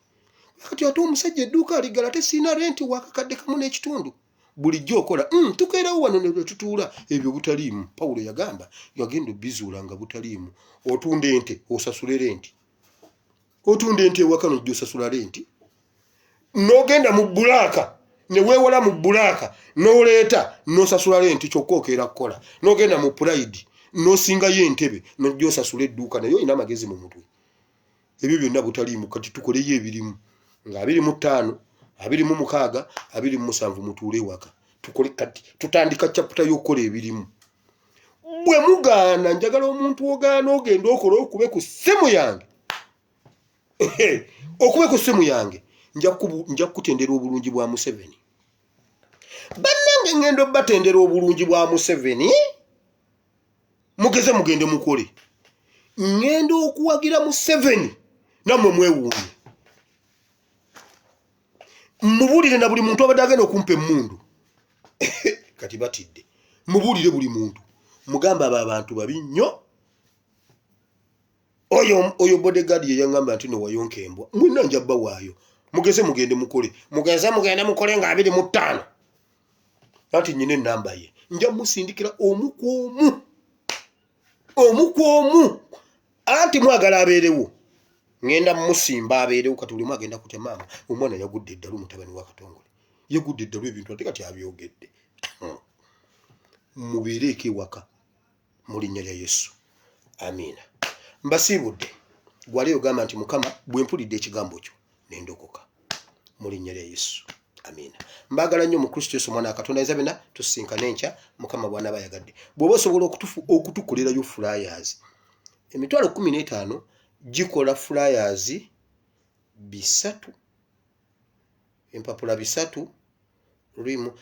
Kati ate omusajja edduuka aliggala, te siina renti wakakadde kamu n'ekitundu. Bulijjo okola, tukeerawo wano ne tutuula. Ebyo butaliimu. Pawulo yagamba yagenda obizuula nga butaliimu. Otunda ente osasule renti, otunda ente ewaka nojja osasula renti, n'ogenda mu bulaaka ne weewola mu bulaaka n'oleeta n'osasula renti, kyokka okeera kukola. N'ogenda mu Pride n'osingayo entebe nojja osasula edduuka, naye olina amagezi mu mutwe. Ebyo byonna butaliimu. Kati tukoleyo ebirimu nga 25, 26, 27, mutuule ewaka tukole. Kati tutandika chapter y'okukola ebirimu. Bwe mugaana, njagala omuntu ogaana ogenda okola, okube ku ssimu yange, okube ku ssimu yange, nja kukutendera obulungi bwa Museveni. Bannange, ngenda obbatendera obulungi bwa Museveni. Mugeze mugende mukole. Ŋŋenda okuwagira Museveni, nammwe mwewuunye. Mubuulire na buli muntu abadde agenda okumpa emmundu, kati batidde. Mubuulire buli muntu, mugamba abo abantu babi nnyo. Oyo bodyguard ye yaŋŋamba nti nowayonka embwa, mwenna nja bbawaayo. Mugeze mugende mukole, mugeze mugende mukole nga 25. Anti nyina enamba ye, nja musindikira omu ku omu, omu ku omu. Anti mwagala abeerewo, ŋŋenda musimba abeerewo. Kati buli omu agenda kutya, maama omwana yagudde eddalu, mutabani wa Katongole yagudde eddalu, ebintu ate kati abyogedde. Mubeereeko ewaka mu linnya lya Yesu, amiina. Mbasiibudde. Gwali ogamba nti, "Mukama, bwe mpulidde ekigambo kyo nendokoka," mu linnya lya Yesu, amiina. Mbaagala nnyo mu Kristo Yesu, omwana wa Katonda. Nza bena tusinkane enkya, Mukama bw'anaaba ayagadde. Bw'oba osobola okutukolerayo flyers, 150 000 gikola flyers 300, empapula 300 lulimu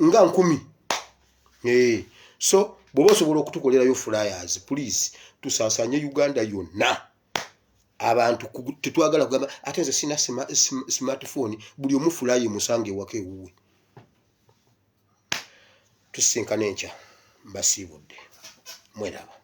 nga 1000. So bw'oba osobola okutukolerayo flyers, please, tusaasanye Uganda yonna. Abantu tetwagala kugamba ate nze sina smartphone. Buli omu flyer musange ewaka ewuwe. Tusinkane enkya. Mbasiibudde, mweraba.